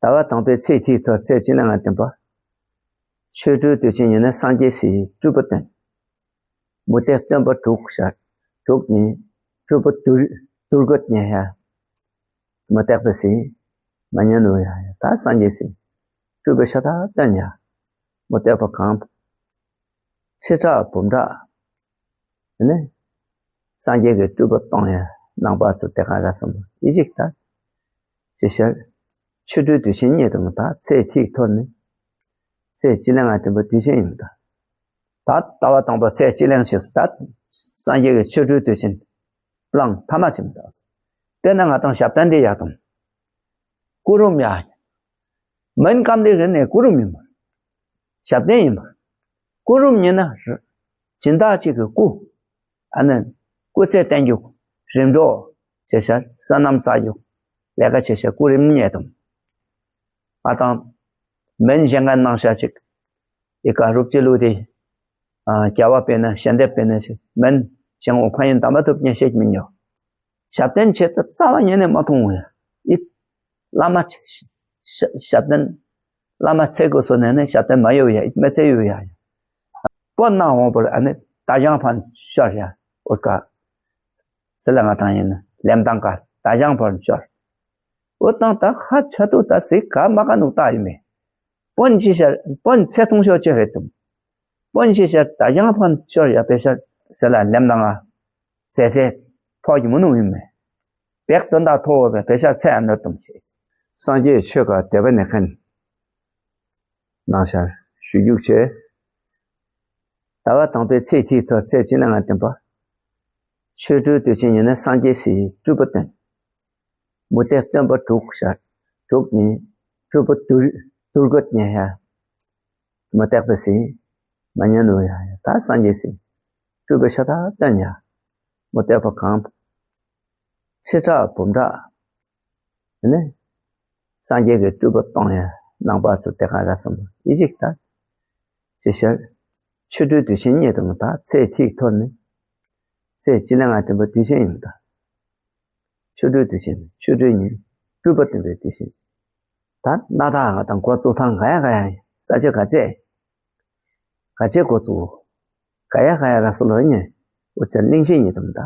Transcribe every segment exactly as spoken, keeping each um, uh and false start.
ཟླ་བ་དང་པོའི་ཚེས་དེའི་ཐོག་ཚེས་བཅུ་གླེང་ང་བསྟན་པ། ཆོ་འཕྲུལ་དུས་ཆེན་ཉིན་ནི་སངས་རྒྱས་སྲས་སྤྲུལ་པ་སྟོན། མུ་སྟེགས་སྟོན་པ་དྲུག་ཤར། དྲུག་ནི་སྤྲུལ་པ་དུར་དུར་རྒོད་ཉེ་ཡ། མུ་སྟེགས་པ་སྲས་མ་ཉན་ནུ་ཡ། ད་སངས་རྒྱས་སྲས་སྤྲུལ་པ་ཤ་སྟག་སྟོན་ཡ། མུ་སྟེགས་པ་གང་ཚེ་བྲག་བུམ་བྲག་ནི་སངས་རྒྱས་ཀྱི་སྤྲུལ་པ་གཏོང་ཡ་ནང་པ་ཚོ་དེ་ག་ར་སོང་ཡི་ཅིག་ད། ཅེས་ཤར། ཆོ་འཕྲུལ་དུས་ཆེན་གཉིས་དང་ད་ཚེས་ཐིག་ཐོར་ནི། ཚེས་གཅིག་ལས་ང་དེ་པོ་དུས་ཆེན་ཡིན་ད། ད་ལྟ་བ་དང་པོ་ཚེས་གཅིག་ལས་ཞེས་སུ་ད། སངས་རྒྱས་ཀྱི་ཆོ་འཕྲུལ་དུས་ཆེན། གླང་ཐ་མ་ཆེན་པོ་ད། དཔེར་ན་ང་དང་ཞབས་བརྟན་འདི་ཡག་དང་། སྐུ་རུམ་ཡ། མིན་སྐམ་འདི་རེད་ནས་སྐུ་རུམ་ཡིན་པ། ཞབས་བརྟན་ཡིན་པ། སྐུ་རུམ་ཡིན་ན། སྦྱིན་བདག་ཅིག་གི་སྐུ། ཨ་ནི། སྐུ་ཚེ་བརྟན་རྒྱུ། རིམ་གྲོ། བྱེད་ཤར་བསོད་ནམས་བསགས་རྒྱུ། ལས་ཀ་བྱེད་ཤར་སྐུ་རིམ་ཉེ་དང་། ང་དང་། མིན་གཞན་ཁ་ནང་ཤ་ཅིག་ཨི་ཀ་རུབ་ཅི་ལུ་དེ། རྒྱལ་བ་དཔེར་ན་ཞལ་འདེབས་དཔེར་ན་ཞིག་མིན་གཞན་འོ་ཕ་ཡིན་དམ་པ་ཐུབ་ཉེ་ཤེས་མི་ཉོ། ཞབས་བརྟན་བྱེད་ད་རྩ་བ་ཉེ་ནས་མ་མཐོང་ཡ། ཨི། བླ་མ་ཆེ། ཞབས་བརྟན། བླ་མ་ཚེ་དགོས་སོ་ནས་ནས་ཞབས་བརྟན་མ་ཡོད་ཡ་ཨི་མ་ཚེ་ཡོད་ཡ། པོ་ན་འོང་པར་ཨ་ནི་ད་ཞང་ཕན་ཤར་ཡ་འོ་ཀ་ཟེར་ལ་ང་དང་ཡིན་ན་ལེམ་དང་ཀ་ད་ཞང་ཕར་ཤར། འོ་དང་ད་ཧ་ཆ་དུ་ད་སི་ཀ་མ་ཀ་ནུ་ད་ཡིན་མེ། པོན་ཅི་ཤར་པོན་ཚེ་ཐུང་ཤོ་ཅི་ཧེ་དུམ། པོན་ཅི་ཤར་ད་ཞང་ཕན་ཤར་ཡ་པེ་ཤར་ཟེར་ལ་ལེམ་དང་ང་ཚེ་ཚེ་ཐོག་གི་མི་ནུ་ཡིན་མེ། བེག་དོན་དག་ཐོག་བེ་པེ་ཤར་ཚེ་ཨ་ནུ་དུམ་ཆེ། སངས་རྒྱས་ཆོས་ཀ་དེ་བ་ནེ་ཁན། ནང་ཤར་ཞུ་རྒྱུགས་ཆེ། ཟླ་བ་དང་པོའི་ཚེས་ཐིག་ཐོག་ཚེས་གཅིག་ལ་ང་བསྟན་པ། ཆོ་འཕྲུལ་དུས་ཆེན་ཉིན་ནི་སངས་རྒྱས་སྲས་སྤྲུལ་པ་སྟོན། མུ་སྟེགས་སྟོན་པ་དྲུག་ཤར། དྲུག་ནི། སྤྲུལ་པ་དུར་དུར་རྒོད་ཉེ་ཡ། མུ་སྟེགས་པ་སྲས། མ་ཉན་ནུ་ཡ་ཡ་ད་སངས་རྒྱས་སྲས། སྤྲུལ་པ་ཤ་སྟག་སྟོན་ཡ། མུ་སྟེགས་པ་གང་། ཚེ་བྲག་བུམ་བྲག་ནི། སངས་རྒྱས་ཀྱི་སྤྲུལ་པ་གཏོང་ཡ་ནང་པ་ཚོ་དེ་ག་ར་སོང་ཡི་ཅིག་ད། ཅེས་ཤར། ཆོ་འཕྲུལ་དུས་ཆེན་གཉིས་དང་ད་ཚེས་ཐིག་ཐོར་ནི། ཚེས་གཅིག་ལ་ང་དེ་པོ་དུས་ཆེན་ཡིན་ད། ཆོ་འཕྲུལ་དུས་ཆེན་ཆོ་འཕྲུལ་ཉིན་སྤྲུལ་པ་སྟོན་པའི་དུས་ཆེན། ད་ན་ད་ང་དང་འགོ་བཙུགས་ཐང་ག་ཡ་ག་ཡ་ས་ཆ་ག་ཚད། ག་ཚད་འགོ་བཙུགས། ག་ཡ་ག་ཡ་ར་སོ་ལོ་ཉེ། འུ་ཚ་གླིང་ཆེན་ཉིད་དམ་ད།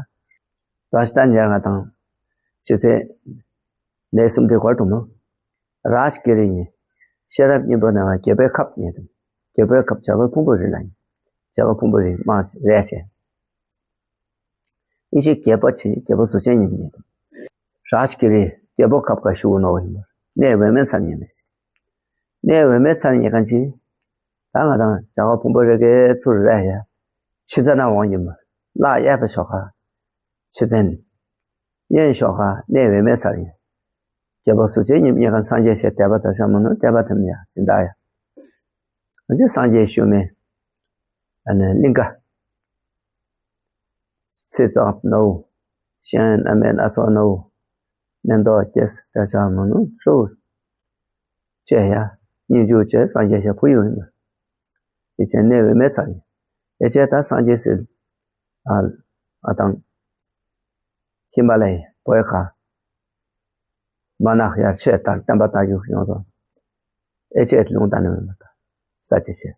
དོ་ཤི་ཏན་ཡར་ང་དང་། ཆུ་ཚད། ལས་གསུམ་དེ་སྐོར་དུ་མོ། རཱཇ་ཀི་རི་ཉིད། ཤེས་རབ་སྙིང་པོ་ནང་རྒྱལ་པོའི་ཁབ་ཉིད་དམ། རྒྱལ་པོའི་ཁབ་བྱ་རྒོད་ཕུང་པོ་རི་ལ་ཉིད། བྱ་རྒོད་ཕུང་པོ་རི་མང་ཆེ་རས་ཆེ། ཨི་ཤི་རྒྱལ་པོ་ཆེ་རྒྱལ་པོ་གཟུགས་ཅན་ཉིད་ཉིད་དམ། རཱཇ་ཀི་རི་རྒྱལ་པོ་ཁབ་ཀ་ཤུ་བོ་ནོ་བོ་ཡིན་པ། གནས་འོད་མའི་ཚལ་ཉིད་ནས། གནས་འོད་མའི་ཚལ་ཉིད་གང་ཆེ། ད་ང་དང་བྱ་རྒོད་ཕུང་པོ་རི་གའི་ཚུར་ར་ཡ། ཆུ་ཚན་ན་འོང་ཡིན་པ། ལ་གཡས་པ་ཤོག་ཁ། ཆུ་ཚན། གཡོན་ཤོག་ཁ་གནས་འོད་མའི་ཚལ་ཡིན། རྒྱལ་པོ་གཟུགས་ཅན་ཉིད་ཉིད་གང་སངས་རྒྱས་ཞེས་དད་པ་དང་ཤ་མོ་ནོ་དད་པ་དམ་ཡ་སྦྱིན་བདག་ཡ། ང་ཚོས་སངས་རྒྱས་ཞུ་མེ། ཨ་ནི་གླིང་ག་ཚེ་བཙག་ནོ། ཤན་ཨ་མེན་ཨ་ཚོགས་ནོ། མེན་ཏོག་སྐྱེས་ད་ཆ་མོ་ནུ་ཧྲུ། ཅེས་ཡ། སྙིང་རྗེ་ཅེས་སངས་རྒྱས་ཞབས་ཕུ་ཡོད་ཡིན། ཡེ་ཅེ་གནས་འོད་མའི་ཚལ་ཡིན། ཡེ་ཅེ་ད་སངས་རྒྱས་སི། ཨ། ཨ་དང་། ཧི་མ་ལ་ཡའི་བོད་ཁ། མ་ནག་ཡར་ཆེ་ལྟར་བསྟན་པ་དར་རྒྱུ་ཡོང་སོང་། ཨེ་ཅེ་ལུང་དང་ནི་མེད་པ་དང་། ས་ཅི་ཆེ།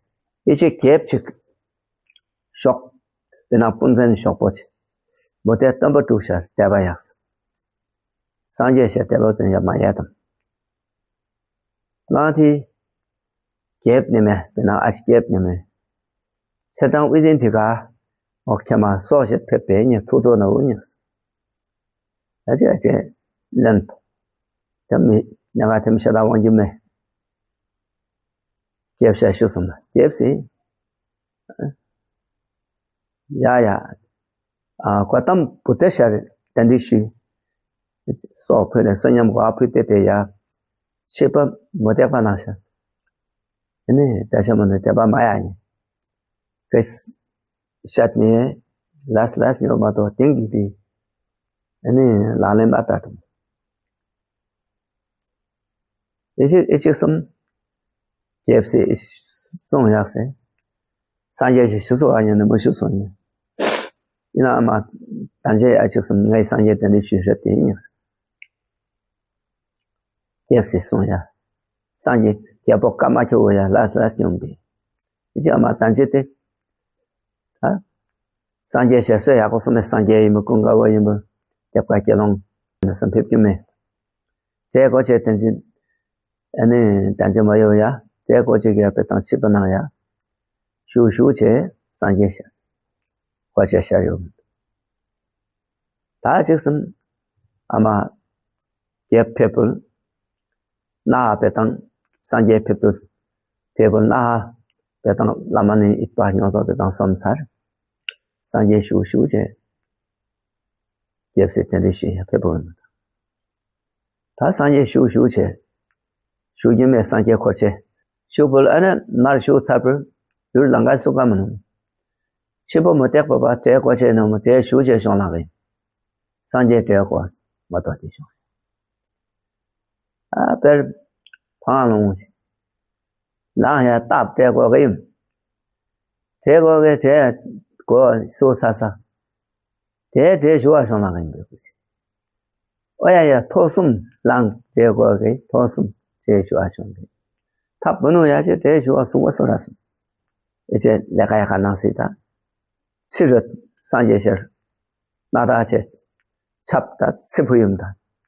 ཨེ་ཅེ་རྒྱལཔོ་ཅིག་ཞོག་དཔེར་ན་དཔུང་བཙན་ཞོག་པོ་ཆེ། མུ་སྟེགས་སྟོན་པ་དྲུག་ཤར་དད་པ་ཡག་སངས་རྒྱས་ཞེས་དད་པ་བཙན་ཡ་མ་ཡལ་དང་། གླང་ཐི། རྒྱལཔོ་ནི་མེ་དཔེར་ན་ཨ་ཅེ་རྒྱལཔོ་ནི་མེ། ཚེ་དྲང་དབུས་ལྡན་དེ་ག་འོག་ཁྱེད་མ་སོགས་ཞེས་ཕེབས་པའི་ཉིན་ཐུགས་སྤྲོ་ནའུ་ཉིན། ཨ་ཅེ་ཨ་ཅེ་ལན། དེ་མི་ཉ་ག་དེ་མི་ཤ་ད་དབང་གི་མེ། རྒྱལཔོ་ཤ་ཞུ་སོང་ན་རྒྱལཔོ་སི། ཡ་ཡ། ཨ་གོ་ཏམ་བུ་ཏེ་ཤར་དན་དི་ཤུ། སོགས་ཕུལ་ནས་བསོད་སྙོམས་གོ་ཨ་ཕུལ་ཏེ་དེ་ཡ། ཆེ་པ་མོ་དེག་པ་ནང་ཤར། དེ་ནས་དེ་ཤ་མོ་ནས་དེ་པ་མ་ཡ་ཡིན། ཀེས། ཤད་ནས་ལས་ལས་ཉོ་མ་གཏོགས་དེང་གི་དེ། ཨ་ནི་ལག་ལེན་མ་བསྟར་དང་། ཨེ་ཅིག་ཨེ་ཅིག་གསུམ། རྒྱལཔོ་སྲས་གསུང་ཡག་སེ། སངས་རྒྱས་ཞེས་ཞུ་སོ་བ་ཉན་ནས་མ་ཞུ་སོ་ཉན། ཡིན་ནའང་མ། ད་ཅི་ཨ་ཅིག་གསུམ་ངའི་སངས་རྒྱས་དེ་འདྲ་ཞུ་ཤེས་དེ་ཡིན་ཡག་སེ། རྒྱལཔོ་སྲས་གསུང་ཡག་སངས་རྒྱས་རྒྱལ་པོ་ཀ་མ་ཁྱོ་བོ་ཡ་ལ་ས་སྙོམས་པས། ཅི་ཨ་མ་དང་ཅི་སྟེ། ད། སངས་རྒྱས་ཞེས་སོ་ཡག་པོ་གསུངས་ནས་སངས་རྒྱས་ཡིན་པ་ཀུན་དགའ་བོ་ཡིན་པ་རྒྱབ་ཁ་སྐྱེ་ལོང་ནས་སུ་ཕེབས་ཀྱི་མེད། དེ་གོ་ཆེ་དེ་འཛིན། ཨ་ནི་དང་ཅི་མ་ཡོ་ཡ། དེ་གོ་ཆེ་གི་ཡ་པེ་དང་ཆིབས་པ་ནང་ཡ། ཞུ་ཞུ་ཆེ་སངས་རྒྱས་ཞེས། གོ་ཆེ་ཤར་ཡོད། ད་ཅིག་གསུམ། ཨ་མ། རྒྱལ་ཕེབས་པོ། སྣ་ཧ་པེ་དང་། སངས་རྒྱས་ཕེབས་པོ། ཕེབས་པོ་སྣ་ཧ་པེ་དང་བླ་མ་ནི་ཨིད་པ་མྱོང་ཚོགས་པེ་དང་སོམ་ཚར། སངས་རྒྱས་ཞུ་ཞུ་ཆེ། རྒྱལ་སྲས་དེ་འདྲའི་ཞིག་ཡང་ཕེབས་པོ། ད་སངས་རྒྱས་ཞུ་ཞུ་ཆེ། ཞུ་རྒྱུ་མེད་སངས་རྒྱས་འཁོར་ཆེ། ཞུ་བོ་ཨ་ནི་མར་ཞུ་ཚར་པོ། ཡུལ་ལང་ཀའི་སུ་ཀ་མི་ནུ། ཆེན་པོ་མུ་སྟེགས་པ་པ་དྲེ་གོ་ཆེ་ནོ་མུ་དྲེ་ཞུ་ཆེ་ཤོང་ལང་གི། སངས་རྒྱས་དྲེ་གོ་མ་གཏོགས་དེ་ཤོང་། ཨ་པེར། ཕང་ལོང་ཆེ། ལང་ཡ་སྟབས་དྲེ་གོ་གི་ཡིན། དྲེ་གོ་གི་དྲེ་གོ་སུ་ས་ས། དེ་དྲེ་ཞུ་བ་ཤོང་ལང་གི་ཡིན་པའི་ཁུ་ཆེ། ཨོ་ཡ་ཡ་ཐོ་གསུམ་ལང་དྲེ་གོ་གི་ཐོ་གསུམ་དྲེ་ཞུ་བ་ཤོང་གི། ཐབས་བུ་ནུ་ཡ་ཆེ་དྲེ་ཞུ་བ་སུ་བ་སུ་ར་སུ། ཨེ་ཆེ་ལས་ཀ་ཡ་ཁ་ནང་སྲིད་ད། ཚི་རུ་སངས་རྒྱས་ཤར། སྣ་དག་ཆེ། ཆབ་ད་ཚི་ཕུ་ཡུམ་ད།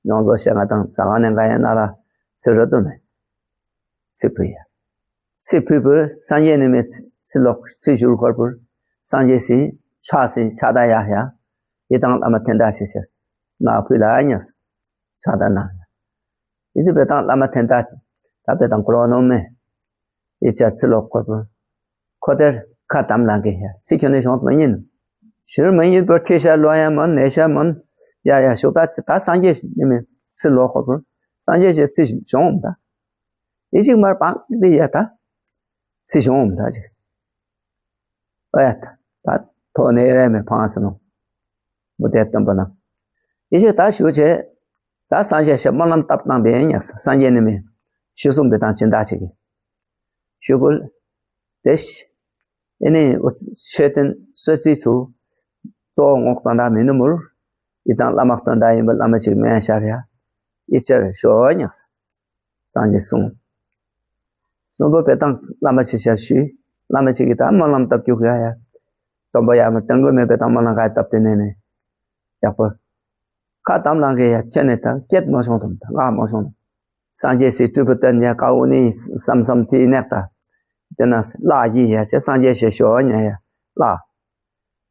མྱོང་ཚོ་ཤེ་ང་དང་ཟ་ག་ནས་འགའ་ཡ་སྣ་དག་ཚི་རུ་དུ་མེ། ཚི་ཕུ་ཡ། ཚི་ཕུ་པུ་སངས་རྒྱས་ནི་མེ་ཚི་ལོག་ཚི་ཞུར་འཁོར་པུར། སངས་རྒྱས་སི་ཕྱག་སི་ཕྱག་ད་ཡ་ཡ། ཡི་དང་བླ་མ་དེ་འདྲ་ཤེ་ཤར། ནག་ཕུ་ལ་ཉག་ཕྱག་ད་ན་ཡ། ཡི་དུ་པེ་དང་བླ་མ་དེ་འདྲ། ད་པེ་དང་གོ་ནོ་མེ། ཡི་ཆར་ཚི་ལོག་འཁོར་པུར། ཁོ་དེར་ཁ་དམ་ལང་གི་ཡ་ཚིག་ཁྱོད་ནས་བྱུང་མ་ཉན། ཞུར་མ་ཉན་པར་ཁྱེད་ཤ་ལོ་ཡ་མོན་ནས་ཤ་མོན། ཡ་ཡ་ཞོག་ད་ད་སངས་རྒྱས་ནི་མི་ཚི་ལོ་ཁོ་བུར། སངས་རྒྱས་ཞེས་ཚིག་བྱུང་ད། ཡི་ཅིག་མར་པང་འདི་ཡ་ད། ཚིག་བྱུང་ད་ཅིག་ཨ་ཡ་ད་ད་ཐོ་ནས་རེ་མེ་ཕང་སོ་ནོ། མུ་དེ་སྟོན་པ་ན། ཡི་ཅིག་ད་ཞུ་ཆེ། ད་སངས་རྒྱས་ཞེས་སྨོན་ལམ་བཏབ་བཏང་པའི་ཉག་སངས་རྒྱས་ནི་མི། ཞུ་གསུངས་པའི་དང་སྦྱིན་བདག་ཆེ་གི། ཞུ་གུལ། དེ་ཤི། ཨེ་ནི་འུ་ཆོས་སྟོན་གསོལ་ཚིགས་ཚུ། གཙོ་བོ་ངོག་དོན་དག་མི་ནུ་མུར། ཡི་དང་བླ་མ་དོན་དག་ཡིན་པ་བླ་མ་ཅིག་མེན་ཤར་ཡ། ཡི་ཆར་ཞོ་ཉག་སངས་རྒྱས་གསུངས། གསུངས་པ་པེ་དང་བླ་མ་ཅིག་ཤར་ཞུས། བླ་མ་ཅིག་གིས་ད་སྨོན་ལམ་བཏབ་རྒྱུ་ག་ཡ། སྟོན་པ་ཡ་མ་དོན་གོ་མེད་པེ་དང་སྨོན་ལམ་ག་བཏབ་དེ་ནས་ནས། ཡག་པོ། ཁ་དམ་ལང་གི་ཡ་ཁྱེད་ནས་ད་སྐད་མ་བྱུང་དམ་ད་ང་མ་བྱུང་དམ། སངས་རྒྱས་སི་སྤྲུལ་པ་སྟོན་ཉ་ཀ་འུ་ནི་བསམ་བསམ་དེའི་ནེག་ད། དེ་ན་བླ་ཡི་ཡ་ཆེ་སངས་རྒྱས་ཞེས་ཞོ་ཉ་ཡ་བླ།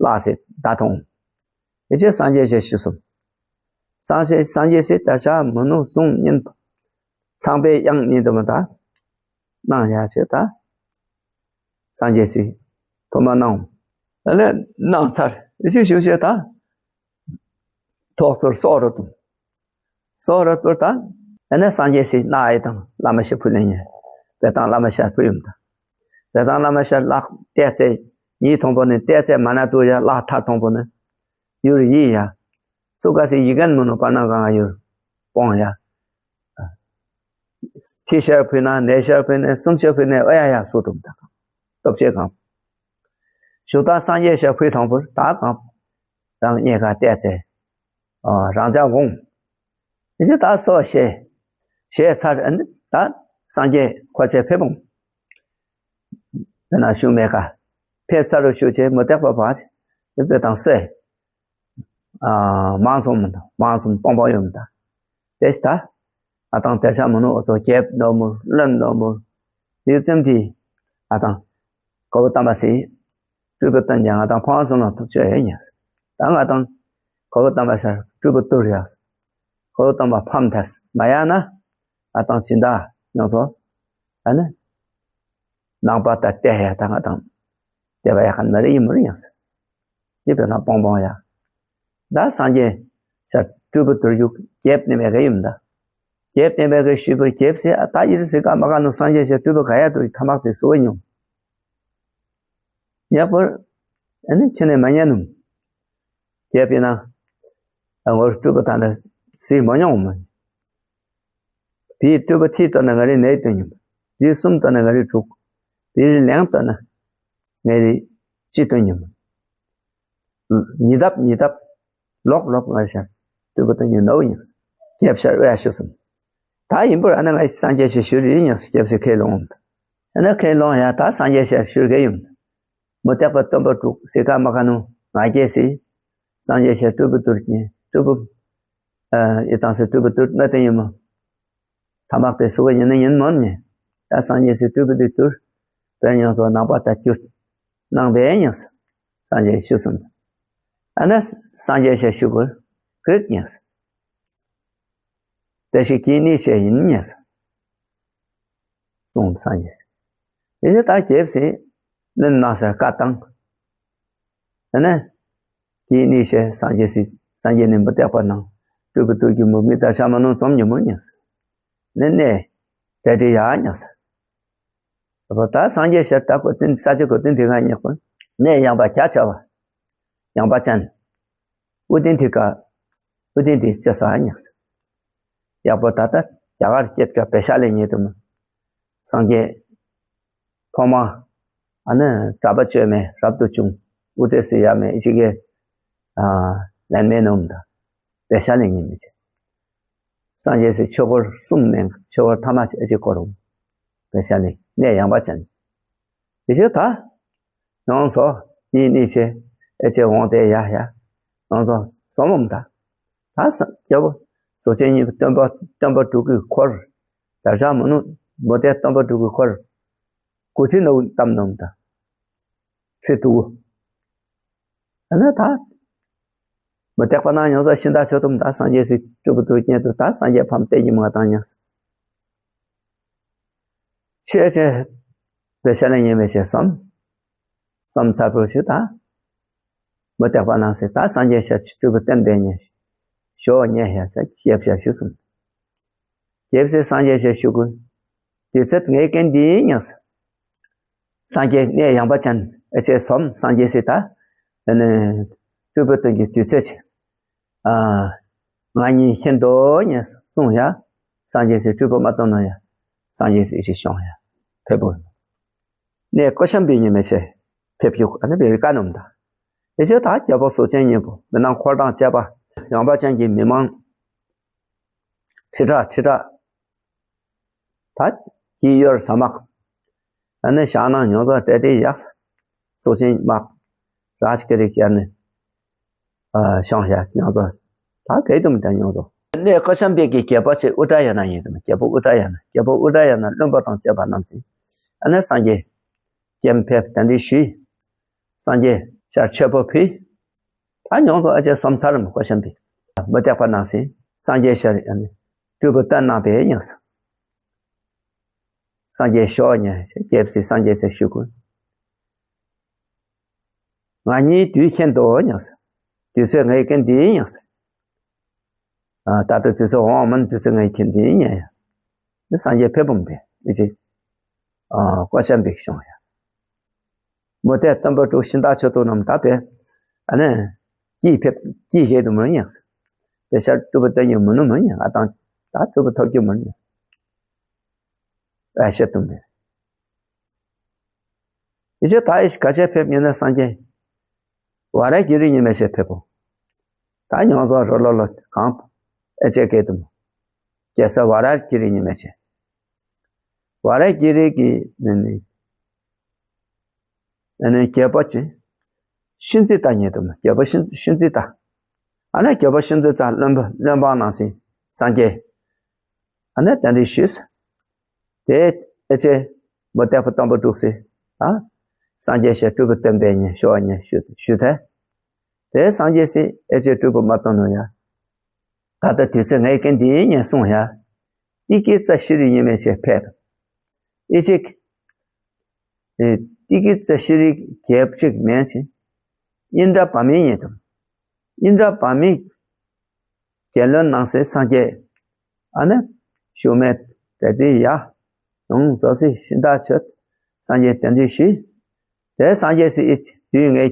བླ་སི་ད་ཐོང་། ཡ་ཆེ་སངས་རྒྱས་ཞེས་ཞུ་སོམ། སངས་རྒྱས་སངས་རྒྱས་སི་ད་ཆ་མི་ནུ་གསུང་ཉན། ཚངས་པའི་དབྱངས་ཉན་དུ་མ་ད། གནང་ཡ་ཆེ་ད། སངས་རྒྱས་སི་ཐོ་མ་གནང་། ད་ལས་གནང་ཚར་ཡ་ཆེ་ཞུ་ཆེ་ད། ཐོག་ཚོར་སོག་རོ་དུ། སོག་རོ་དུ་ད། ཨ་ནི་སངས་རྒྱས་སི་ན་ཨེ་དང་བླ་མ་ཤ་ཕུ་ལེན་ཉེ། དེ་དང་བླ་མ་ཤ་ཕུ་ཡུམ་ད། དེ་དང་བླ་མ་ཤ་ལག་ཏེ་ཚེ་ཉིས་ཐོང་པོ་ནི་ཏེ་ཚེ་མ་ན་དུ་ཡ་ལག་ཐར་ཐོང་པོ་ནི། ཡུར་ཡི་ཡ། སུ་ག་སི་ཡི་གན་མི་ནུ་པ་ན་གང་ཡུར། པོང་ཡ། ཐི་ཤར་ཕུ་ན་ནེ་ཤར་ཕུ་ནེ་སུམ་ཤར་ཕུ་ནེ་ཨ་ཡ་ཡ་སུ་དུམ་ད་གང་། སྟོབས་ཆེ་གང་། ཞུ་ད་སངས་རྒྱས་ཤ་ཕུ་ཐོང་པོ་ད་གང་། རང་རྙེད་ཁ་བལྟས་ཚེ། རང་ཅག་འོང་། ཨེ་ཅེ་ད་སོ་ཞེས། ཞེས་ཚར་ཨ་ནི་ད་སངས་རྒྱས་ཁོ་ཆེ་ཕེབས་འོང་། དེ་ན་ཞུ་མེད་ཀ། ཕེབས་ཚར་རུ་ཞུ་ཆེ་མུ་སྟེགས་པ་བག་ཆེ། དེ་དང་སོས། མང་སོང་མི་འདུག་མང་སོང་སྤོང་སྤོང་ཡོད་མི་འདུག་དེ་ལྟ། ཨ་དང་དེ་ཤ་མི་ནུ་འོ་ཚོ་རྒྱབ་ནོ་མུར་ལོན་ནོ་མུར། ཡུལ་ཙམ་དེ། ཨ་དང་། གོ་བོ་དམ་པ་སི། སྤྲུལ་པ་སྟོན་ཀྱང་ང་དང་ཕང་སོང་ལ་ཐུག་ཆོས་ཡོད་ཉག་ད་ང་དང་། གོ་བོ་དམ་པ་ཤར་སྤྲུལ་པ་ཏུར་ཡག་གོ་བོ་དམ་པ་ཕམ་ཐལ་མ་ཡ་ན། ཨ་དང་སྦྱིན་བདག་ཡོང་ཚོ། ཨ་ནི། ནང་པ་ད་བལྟས་ཡ་ད་ང་དང་། བལྟས་པ་ཡ་ཁན་མ་རེད་ཡིན་མ་རེད་ཡང་ཟེར། ཅི་བས་ན་པོང་པོང་ཡ། ད་སངས་རྒྱས་ཤར་སྤྲུལ་པ་ཏུར་ཡུག་རྒྱབ་ནས་མེད་ག་ཡིན་ད། རྒྱབ་ནས་མེད་ག་ཞུས་པར་རྒྱབ་ཟེར་ཨ་ད་ཡིར་ཟེར་ཀ་མ་ག་ནུ་སངས་རྒྱས་ཤར་སྤྲུལ་པ་ག་ཡ་ཏུ་ཐ་མག་དེ་སུ་བ་ཉུང་། ཡག་པར། ཨ་ནི་ཁྱོད་ནས་མ་ཉན་ནུ། རྒྱབ་ཡིན་ན། ཨ་ངོར་སྤྲུལ་པ་དང་ད་ཟེར་མ་མྱོང་མ། བིའི་སྤྲུལ་པ་ཐིས་བཏོན་ན་ང་རེ་ནས་བཏོན་ཉིན། བིའི་གསུམ་བཏོན་ན་ང་རེ་དྲུག་བིའི་ལེང་བཏོན་ན་ང་རེ་གཅིག་བཏོན་ཉིན། ཉི་ལྡབ་ཉི་ལྡབ། ལོག་ལོག་ང་རེ་ཤར། སྤྲུལ་པ་བཏོན་ཉིན་ནོ་ཉིན། རྒྱབ་ཤར་ཨོ་ཡ་ཤུ་གསུམ། ད་ཡིན་པར་ཨ་ནི་ང་སངས་རྒྱས་ཞེས་ཞུ་རེ་ཡིན་ཡང་སྐྱབས་སུ་ཁས་བླངས། ཨ་ནི་ཁས་བླངས་ཡ་ད་སངས་རྒྱས་ཞེས་ཞུ་གི་ཡིན། མུ་སྟེགས་པ་སྟོན་པ་དྲུག་སི་ཀ་མ་ཀ་ནུ་ང་རྒྱལ་སི། སངས་རྒྱས་ཞེས་སྤྲུལ་པ་དུར་གྱི་སྤྲུལ་པ། ཨ་ཡི་དང་སི་སྤྲུལ་པ་དུར་ན་དེ་ཡིན་མོ། ཐ་མག་དེ་སུ་བ་ཡིན་ན་ཡིན་མོ་ནི། ད་སངས་རྒྱས་སི་སྤྲུལ་པ་དེ་དུར། དཔེར་ཡང་སོ་ནང་པ་ད་གྱུར། ནང་པའི་ཡང་སངས་རྒྱས་ཞུ་གསུངས། ཨ་ནི་སངས་རྒྱས་ཞེས་ཞུ་དགོས་ཀྱི་ཡང་། དེ་ཞིག་གིས་ནི་ཞེས་ཡིན་ཉེས། གསུངས་སངས་རྒྱས་སི། དེ་ཞེས་ད་རྒྱལ་སྲས་ལན་གནང་ཟེར་བཀའ་བཏང་། དེ་ནས་གིས་ནི་ཞེས་སངས་རྒྱས་སི་སངས་རྒྱས་ནི་མུ་སྟེགས་པ་ནང་སྤྲུལ་པ་དུར་གྱི་མུ་མི་ད་ཤ་མ་ནུ་ཙོམ་ཉི་མོ་ཉེས། ནི་གནས་དེ་དེ་ཡ་ཉེས། ད་སངས་རྒྱས་ཞེས་ད་གོ་དོན་ས་ཆ་གོ་དོན་དེ་ག་ཉེག་པ་གནས་ཡངས་པ་རྒྱ་ཆེ་བ། ཡངས་པ་ཅན། ཨུ་ཏིན་ཐི་ཀ་ཨུ་ཏིན་ཐི་ཅེ་ས་ཉག་ས། ཡག་པོ་ད་ལྟ་རྒྱ་གར་སྐད་ཀ་བེ་ཤ་ལེ་ཉེ་དུ་མ། སངས་རྒྱས་ཐོག་མ་ཨ་ནི་གྲྭ་པ་བཅོས་མེད་རབ་ཏུ་བྱུང་། དབུ་སྐྲ་སི་ཡ་མེད་ཅི་གེ་ལན་མེད་ནོམ་ད་བེ་ཤ་ལེ་ཉེ་མི་ཆེ། སངས་རྒྱས་སི་ཆོས་འཁོར་གསུམ་མེད་ཆོས་འཁོར་ཐ་མ་ཆེ་ཨ་ཅི་སྐོར་བེ་ཤ་ལེ་གནས་ཡངས་པ་ཅན། དེ་ཕྱིར་ད། ཡོངས་སུ་དེའི་གནས་ཆེ་ཨེ་ཆེ་འོང་སྟེ་ཡ་ཡ། ཡོངས་སུ་སོང་མོ་ད། ད་ས་རྒྱལ་པོ་སོ་ཆེན་གཉིས་པོ་སྟོན་པ་སྟོན་པ་དྲུག་གི་འཁོར། དར་ཤ་མོ་ནུ་མོ་དེ་སྟོན་པ་དྲུག་གི་འཁོར། གུ་ཁྲི་ནུ་བཏམ་ནུ་ད། ཁྲི་དུ། ད་ནི་ད། མུ་སྟེགས་པ་ན་ཡོངས་སུ་ཤིན་ཏུ་ཆོད་དུ་ད་སངས་རྒྱས་སི་སྤྲུལ་པ་དུ་རྐྱེན་དུ་ད་སངས་རྒྱས་ཕམ་སྟེ་ཉི་མ་དང་ཉག་ས། ཆོས་ཅན། བེ་ཤ་ལེ་ཉེ་མི་ཆེ་སོམ། སོམ་ཚར་པོ་ཞིག་ད། མུ་སྟེགས་པ་ནང་སེ་ད་སངས་རྒྱས་ཞལ་སྤྲུལ་པ་བསྟན་པའི་ཉེ། ཞོ་ཉེ་ཡ་ཚ་སྐྱེབ་བྱ་ཞུ་གསུངས། སྐྱེབ་སེ་སངས་རྒྱས་ཞལ་ཞུ་དགོས། དུས་ཚོད་ངའི་རྐྱེན་འདིའི་ཉག་ས། སངས་རྒྱས་གནས་ཡངས་པ་ཅན་ཨེ་ཆེ་སོམ་སངས་རྒྱས་སི་ད། ཨ་ནི། སྤྲུལ་པ་སྟོན་གྱི་དུས་ཚོད་ཆེ། ང་གཉིས་ཤིན་ཏུ་ཉེ་གསུངས་ཡ། སངས་རྒྱས་སི་སྤྲུལ་པ་མ་བཏང་ན་ཡ། སངས་རྒྱས་སི་ཞིག་བྱུང་ཡ། ཕེབས་པོ། གནས་ཀོ་ཤམ་བི་ཉི་མི་ཆེ། ཕེབས་རྒྱུག་ཨ་ནི་བེ་རི་ཀ་ནོམ་ད། དེ་ཕྱིར་ད་རྒྱལ་པོ་སོ་ཆེན་གཉིས་པོ་མི་ནང་འཁོར་དང་བཅས་པ་ཡངས་པ་ཅན་གྱི་མི་མང་། ཁྲི་ཕྲག་ཁྲི་ཕྲག་ད་ཀྱི་ཡོར་ས་མག་ཨ་ནི་ཞག་ནང་ཉོ་ཚོ་ཏྲེ་ཏྲེ་ཡག་ས། སོ་ཆེན་དམག་རཱཇ་ཀི་རི་ཀྱར་ནི། ཤང་ཡ་ཉོ་ཚོ། ད་གའི་དུམ་ད་ཉོ་ཚོ། གནས་ཀ་ཤམ་པའི་གི་རྒྱལ་པོ་ཆེ་ཨུ་ཏྲ་ཡ་ན་ཡིན་དུམ་རྒྱལ་པོ་ཨུ་ཏྲ་ཡ་ན་རྒྱལ་པོ་ཨུ་ཏྲ་ཡ་ན་བློན་པོ་དང་བཅས་པ་རྣམས་ཟིན། ཨ་ནི་སངས་རྒྱས། སྐྱེམས་ཕེབས་དན་དི་ཞུས། སངས་རྒྱས་ཤར་མཆོད་པོ་ཕུལ། ད་མྱོང་ཚོ་ཨ་ཅེ་སོམ་ཚར་མི་ཁོ་ཤམ་པའི། མུ་སྟེགས་པ་ནང་སེ་སངས་རྒྱས་ཤར་ཨ་ནི་སྤྲུལ་པ་སྟོན་གནང་པའི་ཉག་ས། སངས་རྒྱས་ཤོག་ཉག་ས་རྒྱལ་སྲས་སངས་རྒྱས་ཚེ་ཞུ་དགོས། ང་གཉིས་དུས་ཤིན་ཏུ་ཉག་ས། དུས་ཚོད་ངའི་རྐྱེན་འདིའི་ཉག་ས། ད་ལྟ་དུས་ཚོད་འོང་མིན་དུས་ཚོད་ངའི་རྐྱེན་འདིའི་ཉག་ཡ། འདི་སངས་རྒྱས་ཕེབས་པོ་མི་འདི་ཅི། ཀོ་ཤམ་པའི་ཤོང་ཡ། མུ་སྟེགས་སྟོན་པ་དྲུག་ཤིན་ཏུ་ཆོད་དུ་རྣམས་ད་པས། ཨ་ནི། ཀྱིས་ཕེབས་ཀྱིས་ཤེས་དུ་མི་ཉག་ས། དཔེ་ཤར་སྤྲུལ་པ་སྟོན་ཉུ་མི་ནུ་མི་ཉག་ཨ་དང་། ད་སྤྲུལ་པ་ཐོབ་རྒྱུ་མི་ཉག་ཨ་ཤེས་དུ་མི། ཡི་ཆེ་ད་ཡི་ག་ཆེ་ཕེབས་ཉེ་ན་སངས་རྒྱས། ཝ་ར་གི་རི་ཉི་མེ་ཤེས་ཕེབས་པོ། ད་མྱོང་ཚོ་རོ་ལོ་ལོ་གང་། ཨེ་ཅེ་སྐད་དུ་མོ། རྒྱལ་ས་ཝ་ར་གི་རི་ཉི་མེ་ཤེས། ཝ་ར་གི་རི་གི་ནི་ནི། ཨ་ནི་རྒྱལ་པོ་ཆེ། ཤུན་ཙི་ཏ་ཉེ་དུ་མ་རྒྱལ་པོ་ཤུན་ཤུན་ཙི་ཏ། ཨ་ནི་རྒྱལ་པོ་ཤུན་ཙི་ཏ་བློན་པོ་བློན་འབངས་ནང་སྲིད་སངས་རྒྱས། ཨ་ནི་དེ་འདྲ་ཞུས། དེ་ཨེ་ཅེ་མུ་སྟེགས་པ་སྟོན་པ་དྲུག་སྲིད། ཨ། སངས་རྒྱས་ཞེས་སྤྲུལ་པ་སྟོན་པའི་ཉིན་ཞོ་བ་ཉིན་ཞུ་ཞུ་ཐལ། དེ་སངས་རྒྱས་སྲིད་ཨེ་ཅེ་སྤྲུལ་པ་མ་སྟོན་ནོ་ཡ། ད་ལྟ་དུས་ཚོད་ངའི་རྐྱེན་འདིའི་ཉིན་གསུངས་ཡ། ཏི་ཀི་ཙ་ཤི་རི་ཉི་མེ་ཤེས་ཕེབས། ཨི་ཅིག་ཏི་ཀི་ཙ་ཤི་རི་རྒྱལ་ཅིག་མེན་ཆེ། ཨིན་དྲ་བ་མི་ཉེ་དུ། ཨིན་དྲ་བ་མི། རྒྱལ་བློན་ནང་སྲིད་སངས་རྒྱས། ཨ་ནི། ཞུ་མེད་དེ་དེ་ཡ། ཡོང་བཟོ་སྲིད་ཤིན་ཏུ་ཆོད། སངས་རྒྱས་དེ་འདྲ་ཞུས། དེ་སངས་རྒྱས་སྲིད་ཨི་དུས་ངའི་